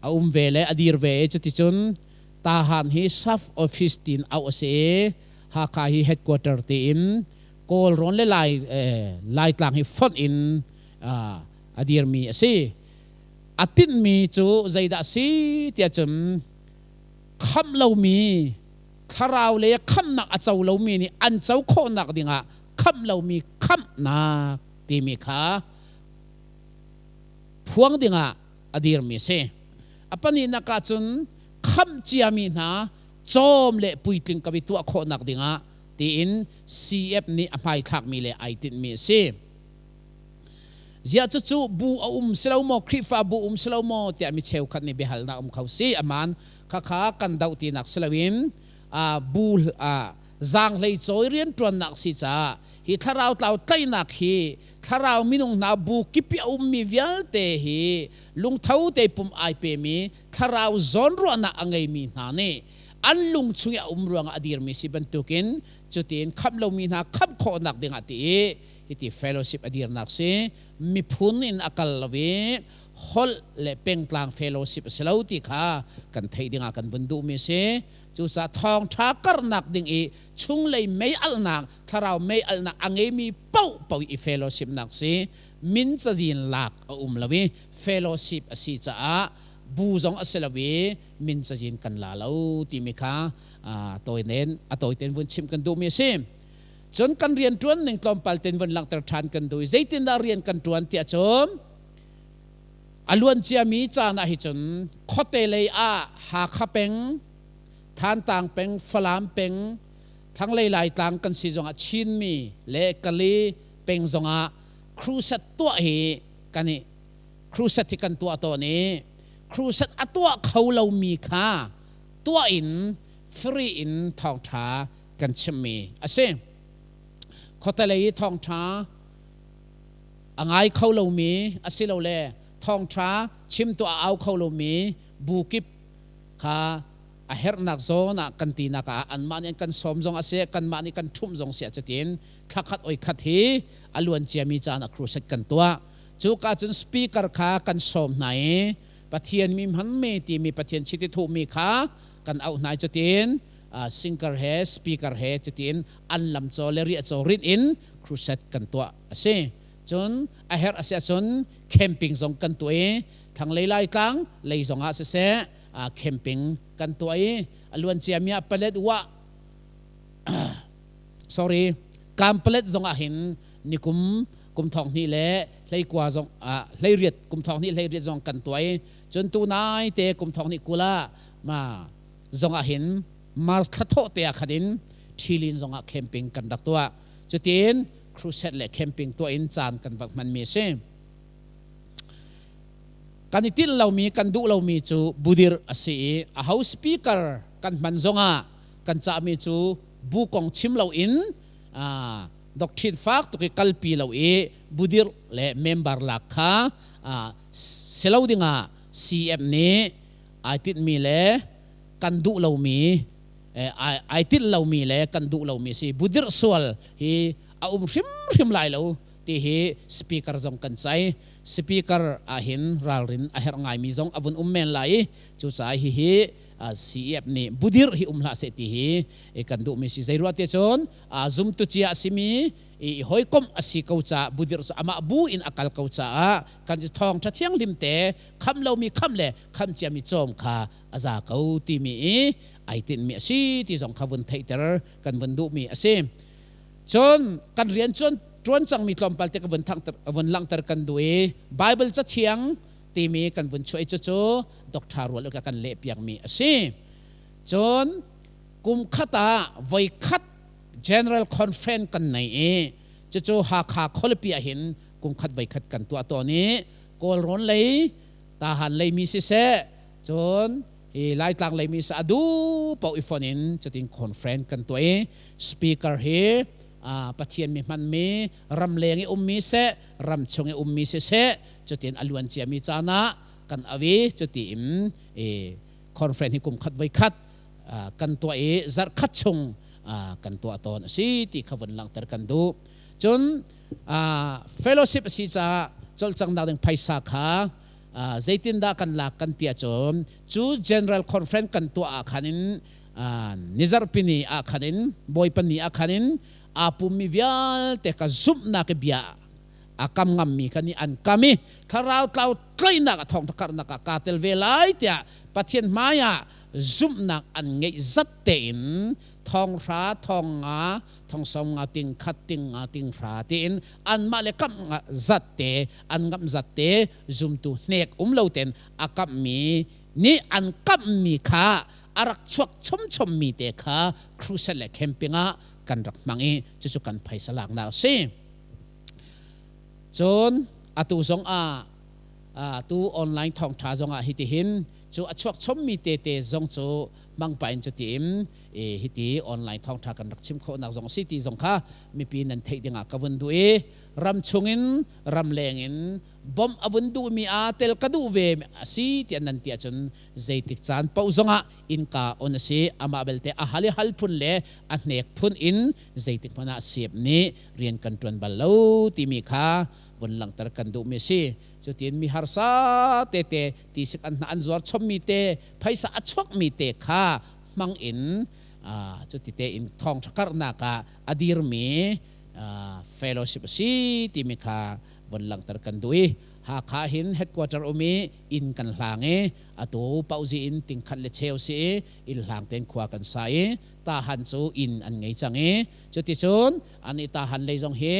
a um ve le a dir ve i cuticun Tahan hi sub office tiin auh a si i Hakha hi headquarter tiin Kawlrawn le Lai Laitlang hi fonh in a dirmi a si. A tinhmi cu zeidah a si tiah cun khamh lomi thlarau le khamhnak a co lomi nih an co khawhnak dingah khamh lomi khamhnak timi kha phuang dingah a dirmi a si. A pahnihnak ah cun khamh ciami hna cawm le puitling ka vi tuah khawhnak dingah tiin CF nih a hmaithlakmi le ai tinhmi a si. Ziah cucu bu a um si lo maw, Khrihfa bu um si lo maw tiah mi cheukhat nih biahalnak um kho si. Aman khakha kan doh tinak si loin bu. Zaanghlei cawi rianṭuannak si caah hi thlarau tlau tlaihnak hi thlarau minung hna bu kip i a ummi vialte hi lungtho te pum ai pemi thlarau zawnruahnak a ngeimi hna nih an lung chung i a um ruangah a dirmi si bantukin cutin khamh lomi hna khamh khawhnak dingah ti i hiti fellowship a dirnak si. Miphun in a kal lo i holh le pengtlang fellowship a si lo ti kha kan theih dingah kan vun duhmi a si. Cucaah thawngṭha karhnak ding i chunglei mei alhnak, thlarau mei alhnak a ngeimi paohpaoh i fellowship nak si. Min cazin lak a um lo i fellowship a si caah bu zong a si lo i min cazin kan la lo timi kha tawinen a tawiten vun chimh kan duhmi a si. Cun kan rian ṭuan ning tlawmpal ten vun langhter ṭhan kan duh i zeitindah rian kan ṭuan tiah cun a luan ciami caan ah hi cun khuate lei ah Hakha peng, Thantlang peng, Falam peng, thlanglei Laitlang kan si zongah Chinmi le Kali peng zongah crusade tuah hi kan i crusade hi kan tuah tawn i crusade a tuah kho lomi kha tuah in free in thawngṭha kan chimmi a si. Khuate lei i thawngṭha a ngai kho lomi asilole thawngṭha chimtu a au kho lomi bu kip kha a herhnak zawn ah kan tinak ah anmah nih an kan sawm zong a si, kanmah nih kan ṭhumh zong si ah cutin thlakhat oi khat hi a luan ciami caan ah crusade kan tuah. Cuka cun speaker kha kan sawm hna i Pathian mi hmanmi timi Pathian chiti thuhmi kha kan auh hna i cutin singer he speaker he cutin an lam caw le riah caw rinh in crusade kan tuah a si. Cun a herh a si ahcun camping zong kan tuah i thlanglei Laitlang lei zong ah siseh camping kan tuah i a luan ciami ah palet wah sorry Kampalet zong ah hin nikum kum thong hnih le hleikua zong ah hleiriat kum thong hnih hleiriat zong kan tuah i cun tu nai te kum thong hnih kul ah ma zong ah hin Mars thla thawh te ah khan in Thilin zong ah camping kan rak tuah. Cutin crusade le camping tuah in caan kan rak hmanmi a si. Kan i tinh lomi, kan duh lomi cu budir a si i a ho speaker kan hman zongah kan cahmi cu bu kong chim loin doctrine fak tuk i kalpi lo i budir le member lak kha si lo dingah CM nih ai tinhmi le kan duh lomi ai tinh lomi le kan duh lomi si. Budirh sual hi a um hrimhrim lai lo ti hi speaker zong kan cai. Speaker ahhin ralrin a herh ngaimi zong a vun um men lai i cucaah hihi CEF nih budirh hi um hlah seh ti hi kan duhmi si. Zei ruah ti cun zumtu cia a simi i hawikomh a si ko caah budirh cu amah bu in a kal ko caah kan thawngṭha thianghlim te khamh lomi khamh le khamh ciami cawm kha a za ko timi i ai tinhmi a si ti zong kha vun theihter kan vun duhmi a si. Cun kan rian cun ṭuan cangmi tlawmpal te ka vun thangter vun langhter kan duh i Bible cathiang timi kan vun chuah i cucu Dr. Rual ka kan lehpiakmi a si. Cun kum khat ah voi khat General Conference kan nei i cucu Hakha khualipi ah hin kum khat voi khat kan tuah tawn i Kawlrawn lei Tahan lei mi siseh cun hi Laitlang lei mi siseh a duh paoh i fonh in cutin conference kan tuah i speaker hi Pathian mi hmanmi ramleng i ummi seh ramchung i ummi siseh cutin a luan ciami caan ah kan au i cuti in conference hi kum khat voi khat kan tuah i zarh khat chung kan tuah tawn a si ti kha vun langhter kan duh. Cun fellowship a si caah cawlcanghnak ding phaisa kha zeitindah kan lak kan ti ahcun cu general conference kan tuah ah khan in nizarhpi ni ah khan in Bawipa ni ah khan in aa pummi vialte ka zumhnak i bia a kam ngammi kha nih an kam i thlarau tlau tlaihnak a thawngṭha karhnak ah kaa tel ve lai tiah Pathian hmai ah zumhnak an ngeih zat tein thonghra 500 70 100 500 30 tiin anmah le kamh zat te an ngamh zat te zumtu hnek um lo ten a kamhmi nih an kamhmi kha a rak chuak chomchommi te kha crusade le camping ah kan rak hmang i cucu kan phaisa laknak a si. Cun atu zong ah tu online thawngṭha zong ah hitihin Cu a chuak chommi tete zong cu hmang pah in cuti in hiti online thawngtha kan rak chim khawhnak zong a si ti zong kha mipi nan theih dingah ka vun duh i ram chungin ramleng in bawmh a vun duhmi aa tel ka duh ve a si tiah nan ti ahcun zeitik caan paoh zongah innka on a si. Amah belte a hal i hal phun le a hnek phun in zeitik hmanh ah siap nih rian kan ṭuan bal lo timi kha vun langhter kan duhmi a si. Cutin mi harsa tete tisik an hna an zuar chommi te phaisa a chuakmi te kha hmang in cuti te in thawngṭha karhnak ah a dirmi fellowship a si timi kha von langhter kan duh i Hakha hin headquarter um i inn kan hlang i atu pauzi in tingkhat le cheu si i inn hlang ten khua kan sa i tahan cu inn an ngei cang i cuticun an i tahan lei zong hi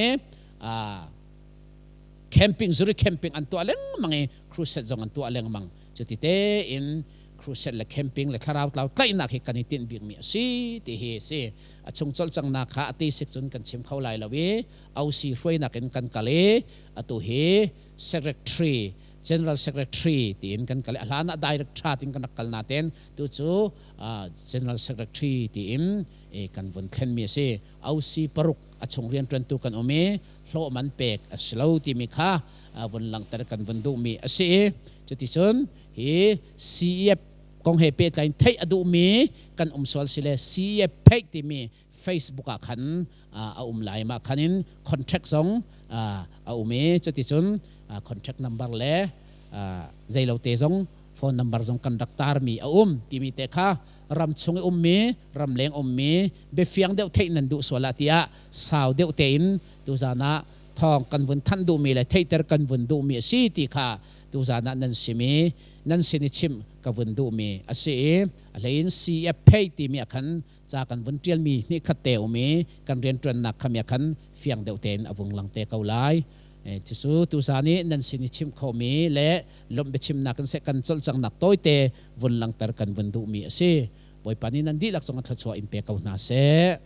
camping zuri camping an tuah lengmang i crusade zong an tuah lengmang. Cuti tein crusade le camping le thlarau tlau tlaihnak hi kan i tinh bikmi a si ti hi si. A chung cawlcanghnak kha a tisik cun kan chim kho lai lo i OC hruainak in kan kal i atu hi secretary, general secretary tiin kan kal i a hlan ah director tiin kan rak kal nain tu cu general secretary tiin kan vun thlenmi a si. OC paruk a chung rianṭuantu kan um i hlawh man pek a si lo timi kha vun langhter kan vun duhmi a si i cuticun hi CEF kong he pehtlai in theih a duhmi kan um sual si le CEF pheih timi Facebook ah khan a um lai. Mah khan in contract zong a um i cuticun contract number le zeilote zong phone number zong kan rak tarmi a um timi te kha ram chung i ummi, ramleng ummi biafiang deuh theih nan duh sual ah tiah sau deuh tein tuzan ah thawng kan vun thanh duhmi le theihter kan vun duhmi a si ti kha tuzan ah nan sim i nan sin i chimh ka vun duhmi a si i a hleiin CF phei timi ah khan ca kan vun ṭialmi hnihkhat te um i kan rianṭuannak kha mi ah khan fiang deuh tein a vung lang te ko lai. Cucu tuzan i nan sin i chimh khawhmi le lawmh biachimnak in seh kan cawlcanghnak tawite vun langhter kan vun duhmi a si. Bawipa nih nan dihlak cungah thluachuah in pe ko hna seh.